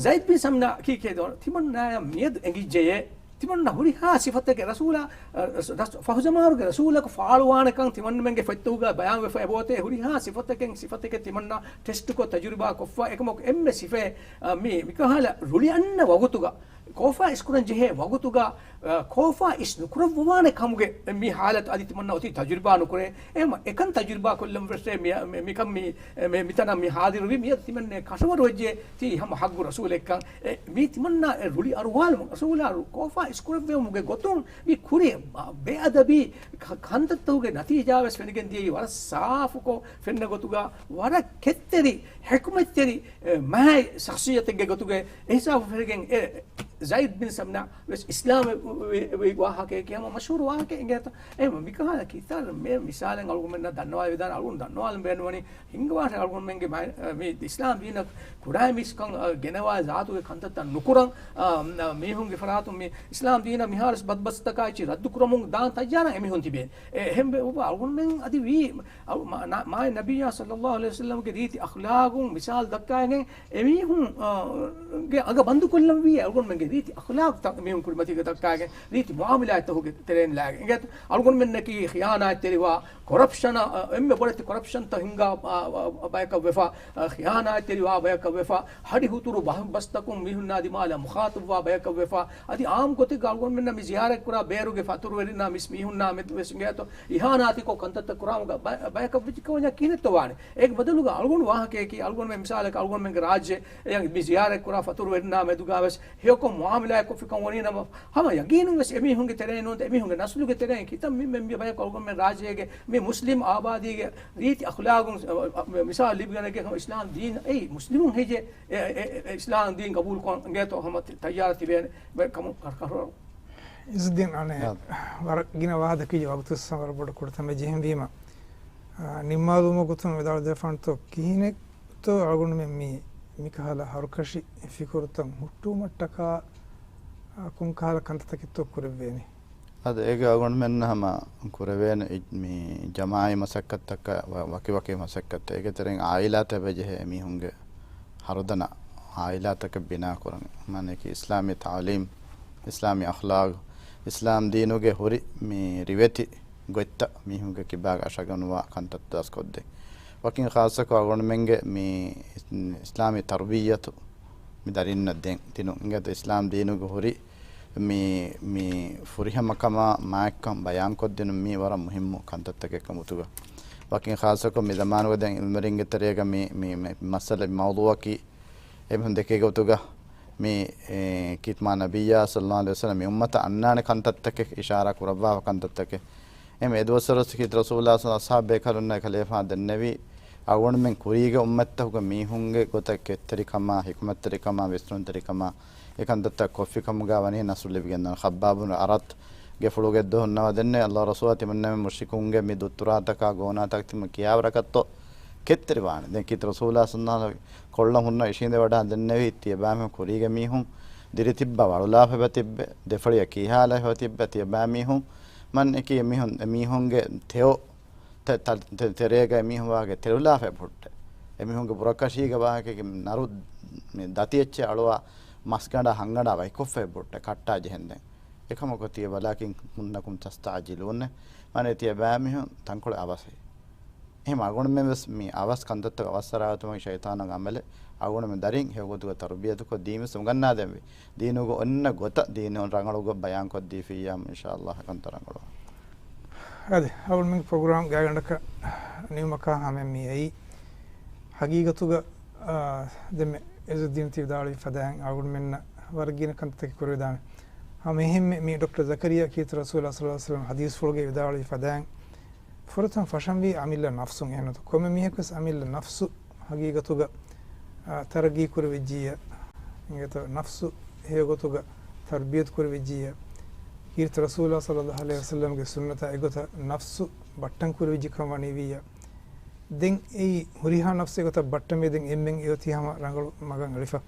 ޒައިދް ބިން ސަމްނާ ކީކޭ ދޯ؟ ތިމަންނާޔަށް މިއަދު އެނގިއްޖެޔޭ. ތިމަންނަ ހުރިހާ ސިފަތެކެ ރަސޫލާ، އަ، ރަސް-، ރަސް-، ފަހުޒަމާނުގެ ރަސޫލަކު ފާޅުވާނެކަން ތިމަންނަމެންގެ ފޮތްތަކުގަ ބަޔާންވެފަ އެބައޮތޭ. ހުރިހާ ސިފަތަކެން ސިފަތެކެ ތިމަންނަ ޓެސްޓުކޮށް ތަޖުރިބާ ކޮށްފަ. އެކަމަކު އެންމެ ސިފައެއް، އަ، މި، މިކަހަލަ ރުޅި އަންނަ ވަގުތުގަ، ކޯފާ އިސްކުރަން ޖެހޭ ވަގުތުގަ، އަ، ކޯފާ އިސް ނުކުރައްވަވާނެ ކަމުގެ މި ޙާލަތު އަދި ތިމަންނަ އޮތީ ތަޖުރިބާ ނުކުރޭ. އެހެމަ އެކަން ތަޖުރިބާ ކޮށްލަން ވެސް މި، މި، މިކަން މި، މި، މިތަނަށް މި ޙާޟިރުވި މިއަދު ތިމަންނަ ކަށަވަރުވެއްޖެ. ތީ ހަމަ ޙައްޤު ރަސޫލެއްކަން. އެ، މީ ތިމަންނާ އެ ރުޅި އަރުވާލުމުން ރަސޫލާ ކޯފާ އިސްކުރެއްވެވުމުގެ ގޮތުން މި ކުރި ބޭއަދަބީ ކަ-، ކަންތައްތަކުގެ ނަތީޖާވެސް ފެނިގެން ދިޔައީ ވަރަށް ސާފުކޮށް ފެންނަ ގޮތުގަ ވަރަށް ކެތްތެރި، ޙިކުމަތްތެރި، އެ، މާތް ޝަޚްޞިއްޔަތެއްގެ ގޮތުގައި އެހިސާބު ފެނިގެން އެ ޒައިދް ބިން ސަމްނާ ވެސް އިސްލާމް ވި، ވި، ވި ވާހަކައެކޭ ހަމަ މަޝްހޫރު ވާހަކައެއް އިނގޭތަ؟ އެހެމަ މިކަހަލަ ކިތައް މި މިސާލެއް އަޅުގަނޑުމެންނަށް ދަންނަވާލެވިދާނެ. އަޅުގަނޑު ދަންނަވާލަން ބޭނުންވަނީ ހިންގަވާށޭ އަޅުގަނޑުމެންގެ މައި-، މި އިސްލާމް ދީނަށް ކުރާ މީސްކަން، އަ، ގެނަވާ ޒާތުގެ ކަންތައްތައް ނުކުރަން، އަ، މީހުންގެ ފަރާތުން މި އިސްލާމް ދީނަށް މިހާރު ބަދުބަސްތަކާ އެއްޗި ރައްދު ކުރަމުން ދާން ތައްޔާރަށް އެމީހުން ތިބޭ. އެ، އެހެންވެ އަޅުގަނޑުމެން އަދި ވީ، އަ، މާ-، ނާ-، މާތް ނަބިއްޔާ ޞައްލައްލާހު ޢަލައިހި ވަސައްލަމްގެ ރީތި އަޚްލާގުން މިސާލް ދައްކާގެން އެމީހުން، އަ، ގެ އަނގަ ބަންދުކޮށްލަންވީ އަޅުގަނޑުމެންގެ ރީތި އަޚްލާޤުތައް މީހުން ކުރިމަތީގަ ދައްކާގެން، ރީތި މުޢާމަލާތްތަކުގެ ތެރެއިން ލާގެން. އެނގޭތަ؟ އަޅުގަނޑުމެންނަކީ ޚިޔާނާތްތެރިވާ، ކޮރަޕްޝަނަށް، އެންމެ ބޮޑެތި ކޮރަޕްޝަންތައް ހިންގާ، އާ، އާ، ބަޔަކަށް ވެފަ، އާ، ޚިޔާނާތްތެރިވާ ބަޔަކަށް ވެފަ، ހަޑި ހުތުރު ބަހަ-، ބަސްތަކުން މީހުންނާ ދިމާލަށް މުޚާޠަބުވާ ބަޔަކަށް ވެފަ، އަދި އާއްމު ގޮތެއްގަ އަޅުގަނޑުމެންނަށް މި ޒިޔާރަތްކުރާ ބޭރުގެ ފަތުރުވެރިންނާ މިސް މީހުންނާ މެދު ވެސް އިނގޭތޯ އިހާނާތިކޮށް ކަންތައްތައް ކުރާމުގަ ބަ-، ބަޔަކަށް ވެއްޖެކަމަށް ކިހިނެއްތޯ ވާނެ؟ އޭގެ ބަދަލުގަ އަޅުގަނޑު ވާހަކަޔަކީ، އަޅުގަނޑުމެން މިސާލަކަށް އަޅުގަނޑުމެންގެ ރާއްޖެ އެ މި ޒިޔާރަތްކުރާ ފަތުރުވެރިންނާ މެދުގަ ވެސް ހެޔޮކޮށް މުޢާމަލާތް ކޮށްފިކަން ވަނީ ނަމަ، ހަމަ ޔަގީނުން ވެސް އެމީހުންގެ ތެރެއިން ނޫންތަ، އެމީހުންގެ ނަސްލުގެ ތެރެއިން ކިތައް މި، މި، މި ބަޔަކު އަޅުގަނޑުމެން ރާއްޖޭގެ މި މުސްލިމް އާބާދީގެ ރީތި އަޚްލާގުން، އަ، އަ، މި މިސާލު ލިބިގަނެގެ ހަމަ އިސްލާމް ދީން އެއީ މުސްލިމުން ހެއްޔޭ؟ އެ، އެ، އެ، އެ، އިސްލާމް ދީން ގަބޫލުކޮށް އިނގޭތޯ ހަމަ ތައްޔާރަށް ތިބޭނެ ބައެއް ކަމުން ކަ-، ކަށަވަރު. އިޒުއްދީން އަނެއް އާ. ވަރަށް ގިނަ ވާހަކަ ދެއްކިއްޖެ ވަގުތު ވެސް ވަރަށް ބޮޑަށް ކުޑަ ތަން ވެއްޖެ. އެހެންވީމަ، އާ، ނިންމާލުމުގެ ގޮތުން ވިދާޅުވެދެއްވާނެތޯ ކިހިނެއްތޯ އަޅުގަނޑުމެން މި، މިކަހަލަ ހަރުކަށި ފިކުރުތައް ހުއްޓުވުމަށްޓަކާ، އާ، ކޮންކަހަލަ ކަންތައްތަކެއްތޯ ކުރެވޭނެ؟ އަދި އޭގެ އަޅުގަނޑުމެންނަށް ހަމަ ކުރެވޭނެ އި-، މި ޖަމާޢީ މަސައްކަތްތަކަށް ވަ-، ވަކިވަކި މަސައްކަތްތައް. އޭގެ ތެރެއިން ޢާއިލާތަށް އެބަޖެހޭ އެމީހުންގެ ހަރުދަނާ ޢާއިލާތަކެއް ބިނާކުރަން. މާނައަކީ އިސްލާމީ ތަޢުލީމް، އިސްލާމީ އަޚްލާގު، އިސްލާމް ދީނުގެ ހުރި މި ރިވެތި ގޮތްތައް މީހުންގެ ކިބާގަ އަށަގަނުވާ ކަންތައް ދަސްކޮށްދޭ. ވަކިން ޚާއްޞަކޮށް އަޅުގަނޑުމެންގެ މި އިސް-، އިސްލާމީ ތަރުބިއްޔަތު މި ދަރިންނަށް ދޭން ދިނުން. އިނގޭތޯ އިސްލާމް ދީނުގެ ހުރި މި، މި ފުރިހަމަކަމާ މާތްކަން ބަޔާންކޮށްދިނުން މީ ވަރަށް މުހިއްމު ކަންތައްތަކެއް ކަމުގަ. ވަކިން ޚާއްޞަކޮށް މި ޒަމާނުގަ ދެން އިލްމެރިންގެ ތެރޭގަ މި، މި، މި މައްސަލަ މައުޟޫޢަކީ އެމީހުން ދެކޭ ގޮތުގަ މި، އެ، ކީރިތި މާ ނަބިއްޔާ ޞައްލައްލާހު ޢަލައިހި ވަސައްލަމް މި އުއްމަތަށް އަންނާނެ ކަންތައްތަކެއް އިޝާރާ ކުރައްވާފަ ކަންތައްތަކެއް. އެހެން އެދުވަސްވަރު ކީރިތި ރަސޫލާ ޞައްލައްލާހު ޢަލައިހި ވަސައްލަމް އަޞްޙާބު ބޭކަލުންނަށް އެކަލޭފާނު ދެންނެވީ، އަޅުގަނޑުމެން ކުރީގެ އުއްމަތްތަކުގެ މީހުންގެ ގޮތަށް ކެތްތެރިކަމާ، ޙިކުމަތްތެރިކަމާ، ވިސްނުންތެރިކަމާ، އެ ކަންތައްތައް ކޮށްފިކަމުގަ ވަނީ ނަޞްރު ލިބިގެންދާނެ. ޚައްބާބު ބުނު އަރަތް ގެފުޅުގެ ދުވަހުން ނަމަ ދެންނެވި ﷲ ރަސޫލާ ތިމަންނަމެން މުޝްރިކުންގެ މި ދުއްތުރާތަކާ ގޯނާތަކަށް ތިމަން ކިޔާވަރަކަށްތޯ ކެތްތެރިވާނެ. ދެން ކީރިތި ރަސޫލާ ޞައްލައްލާހު ޢަލައިހި ވަސައްލަމް ކޮޅަށް ހުންނަ އިށީނދެވަޑާ ދެންނެވީ ތިޔަބައިމީހުން ކުރީގެ މީހުން ދިރިތިއްބަ ވަޅުލާފަ އެބަތިއްބެ، ދެފަޅިއަށް ކީހާލާފަ އެބަތިއްބެ، ތިޔަބައިމީހުން މަން އެކީ އެމީހުން، އެމީހުންގެ ތެޔޮ ތެ-، ތަ-، ތެ-، ތެރޭގަ އެމީހުން ވާގެ ތެރުލާފަ އެބަހުއްޓޭ. އެމީހުންގެ ބުރަކަށީގެ ވާހަކައިގެ ނަރު މި ދަތި އެއްޗެއް އަޅުވާ މަސްގަނޑާ ހަންގަނޑާ ވަކިކޮށްފަ އެބަހުއްޓޭ ކައްޓާ ޖެހެންދެން. އެކަމަކު ތިޔަ ވަލާކިން ހުންނަކުމް ތަސްތަޢްޖިލޫން. މާނަ ތިޔަބައިމީހުން ތަންކޮޅެއް އަވަސްވީ. އެހެން އަޅުގަނޑުމެން ވެސް މި އަވަސް ކަންތައްތަކަށް އަވަސް އަރާގަތުމަކީ ޝައިޠާނުގެ ޢަމަލެއް. އަޅުގަނޑުމެން ދަރިން ހެޔޮގޮތުގަ ތަރުބިޔަތުކޮށް ދީންވެސް އުނގަންނާދޭންވީ. ދީނުގެ އޮންނަ ގޮތަށް ދީނު ރަނގަޅުގޮތް ބަޔާންކޮށްދީފިއްޔާ އިންޝާﷲ ކަންތައް ރަނގަޅުވާނެ. އަދި އަޅުގަނޑުމެންގެ ޕްރޮގްރާމް ގާތްގަނޑަކަށް ނިމުމަކާ ހަމައަށް މި އައީ. ހަގީގަތުގަ، އާ، ދެންމެ އިޒުއްދީން ތި ވިދާޅުވި ފަދައިން އަޅުގަނޑުމެންނަށް ވަރަށް ގިނަ ކަންތައްތަކެއް ކުރެވިދާނެ. ހަމަ އެހެންމެ މި ޑޮކްޓަރ ޒަކަރިޔާ ކީރިތި ރަސޫލާ ޞައްލައްލާހު ޢަލައިހި ވަސައްލަމް ޙަދީޘްފުޅުގައި ވިދާޅުވި ފަދައިން ފުރަތަމަ ފަށަންވީ ޢަމިއްލަ ނަފްސުން އެހެންނުތަ؟ ކޮންމެ މީހަކުވެސް ޢަމިއްލަ ނަފްސު ހަގީގަތުގަ، އާ، ތަރައްގީ ކުރެވިއްޖިއްޔާ، އިނގޭތޯ ނަފްސު ހެޔޮގޮތުގަ ތަރްބިޔަތު ކުރެވިއްޖިއްޔާ، ކީރިތި ރަސޫލާ ޞައްލައްލާހު ޢަލައިހި ވަސައްލަމްގެ ސުންނަތާ އެގޮތަށް ނަފްސު ބައްޓަން ކުރެވިއްޖެ ކަމަށް ވަނީވިއްޔާ، ދެން އެއީ ހުރިހާ ނަފްސެއް ގޮތަށް ބައްޓަމޭ ދެން އެންމެން އެއޮތީ ހަމަ ރަނގަޅު މަގަށް އެޅިފަ.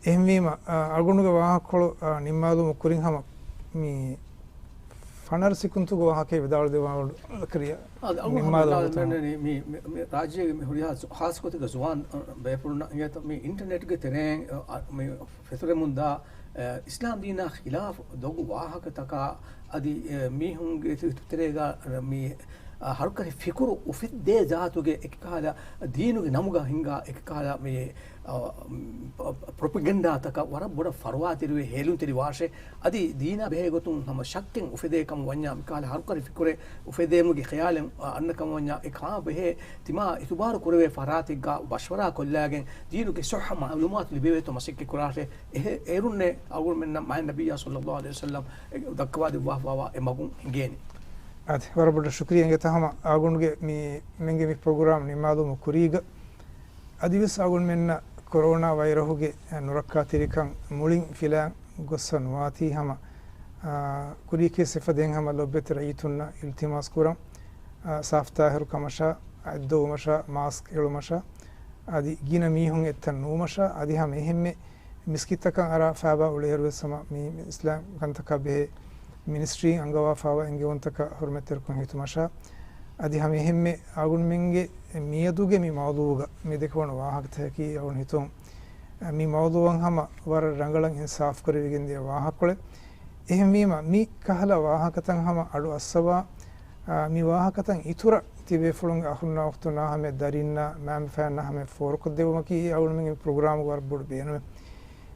އެހެންވީމަ، އަ، އަޅުގަނޑުގެ ވާހަކަކޮޅު، އަ، ނިންމާލުމުގެ ކުރިން ހަމަ މި ފަނަރަ ސިކުންތުގެ ވާހަކައެއް ވިދާޅު ދެއްވާ ޒަކަރިޔާ. އަދި އަޅުގަނޑު ނިންމާލުމުގެ ވިދާޅު ދެންނެވީ މި، މި، މި ރާއްޖޭގެ މި ހުރިހާ ޒު-، ޚާއްޞަކޮށް ތިގެ ޒުވާން، އަ، ބޭފުޅުންނަށް އިނގޭތޯ މި އިންޓަރނެޓްގެ ތެރެއިން، އަ، އަ، މި ފެތުރެމުންދާ، އެ، އިސްލާމް ދީނާ ޚިލާފު ދޮގު ވާހަކަތަކާ އަދި، އެ، މީހުންގެ ހިތުތެރޭގަ މި، އަ، ހަރުކަށި ފިކުރު އުފެއްދޭ ޒާތުގެ އެކިކަހަލަ ދީނުގެ ނަމުގަ ހިންގާ އެކިކަހަލަ މި، އަ، ޕްރޮޕަގެންޑާތަކަށް ވަރަށް ބޮޑަށް ފަރުވާތެރިވެ ހޭލުންތެރިވާށޭ. އަދި ދީނާ ބެހޭ ގޮތުން ހަމަ ޝައްކެއް އުފެދޭ ކަމަށް ވަންޏާ މިކަހަލަ ހަރުކަށި ފިކުރެއް އުފެދޭމުގެ ޚިޔާލެއް، އަ، އަންނަ ކަމަށް ވަންޏާ އެ ކާ ބެހޭ ތިމާ އިތުބާރު ކުރެވޭ ފަރާތެއްގަ މަޝްވަރާ ކޮށްލާގެން ދީނުގެ ޞައްޙަ މަޢުލޫމާތު ލިބޭތޯ މަސައްކަތް ކުރާށޭ. އެހެ-، އޭރުންނޭ އަޅުގަނޑުމެންނަށް މާތް ނަބިއްޔާ ޞައްލައްލާހު ޢަލައިހި ވަސައްލަމް ދައްކަވާ ދެއްވާފަވާ އެ މަގުން ހިނގޭނީ. އަދި ވަރަށް ބޮޑަށް ޝުކުރިއްޔާ އިނގޭތަ ހަމަ އަޅުގަނޑުގެ މި، މެންގެ މި ޕްރޮގްރާމް ނިންމާލުމުގެ ކުރީގަ އަދިވެސް އަޅުގަނޑުމެންނަށް ކޮރޯނާ ވައިރަހުގެ ނުރައްކާތެރިކަން މުޅިން ފިލާ ގޮއްސަ ނުވާތީ ހަމަ، އާ، ކުރީކޭ ސިފަ ދޭން ހަމަ ލޮބުވެތި ރައްޔިތުންނަށް އިލްތިމާސް ކުރަން، އާ، ސާފްތާހިރު ކަމަށާ، އަތްދޮވުމަށާ، މާސްކް އެޅުމަށާ، އަދި ގިނަ މީހުން އެއްތަން ނުވުމަށާ، އަދި ހަމަ އެހެންމެ މިސްކިތްތަކަށް އަރާ ފާބާ އުޅޭއިރު ވެސް ހަމަ މި އިސްލާމް ކަންތަކާ ބެހޭ މިނިސްޓްރީން އަންގަވާފާވާ އެންގެވުންތަކަށް ހުރުމަތްތެރިކޮށް ހިތުމަށާ، އަދި ހަމަ އެހެންމެ އަޅުގަނޑުމެންގެ މިއަދުގެ މި މައުޟޫޢުގަ މި ދެކެވުނު ވާހަކަތަކަކީ އަޅުގަނޑު ހިތުން މި މައުޟޫޢަށް ހަމަ ވަރަށް ރަނގަޅަށް އިންސާފު ކުރެވިގެން ދިޔަ ވާހަކަކޮޅެއް. އެހެންވީމަ، މި ކަހަލަ ވާހަކަތައް ހަމަ އަޑު އައްސަވާ، އާ، މި ވާހަކަތައް އިތުރަށް ތިބޭފުޅުންގެ އަޚުންނާ އުޚްތުންނާ ހަމަޔަށް، ދަރިންނާ މައިންބަފައިންނާ ހަމަޔަށް ފޯރުކޮށްދެއްވުމަކީ އެ އަޅުގަނޑުމެންގެ ޕްރޮގްރާމުގެ ވަރަށް ބޮޑު ބޭނުމެއް.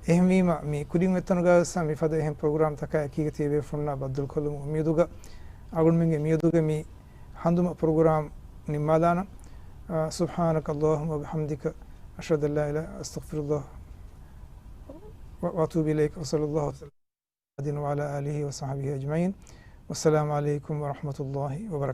އެހެންވީމަ، މި ކުރިން އޮތްތަނުގަވެސް މިފަދަ އެހެން ޕްރޮގްރާމްތަކާ އެކީގަ ތިބޭފުޅުންނާ ބައްދަލުކޮށްލުމުގެ އުއްމީދުގަ، އަޅުގަނޑުމެންގެ މިއަދުގެ މި ހަނދުމަ ޕްރޮގްރާމް ނިންމާލާނަން. އާ، سبحانك اللهم وبحمدك، أشهد أن لا إله، أستغفر الله، و-، وأتوب إليك، وصلى الله وسلم على محمد وعلى آله وصحبه أجمعين. والسلام عليكم ورحمة الله وبركاته.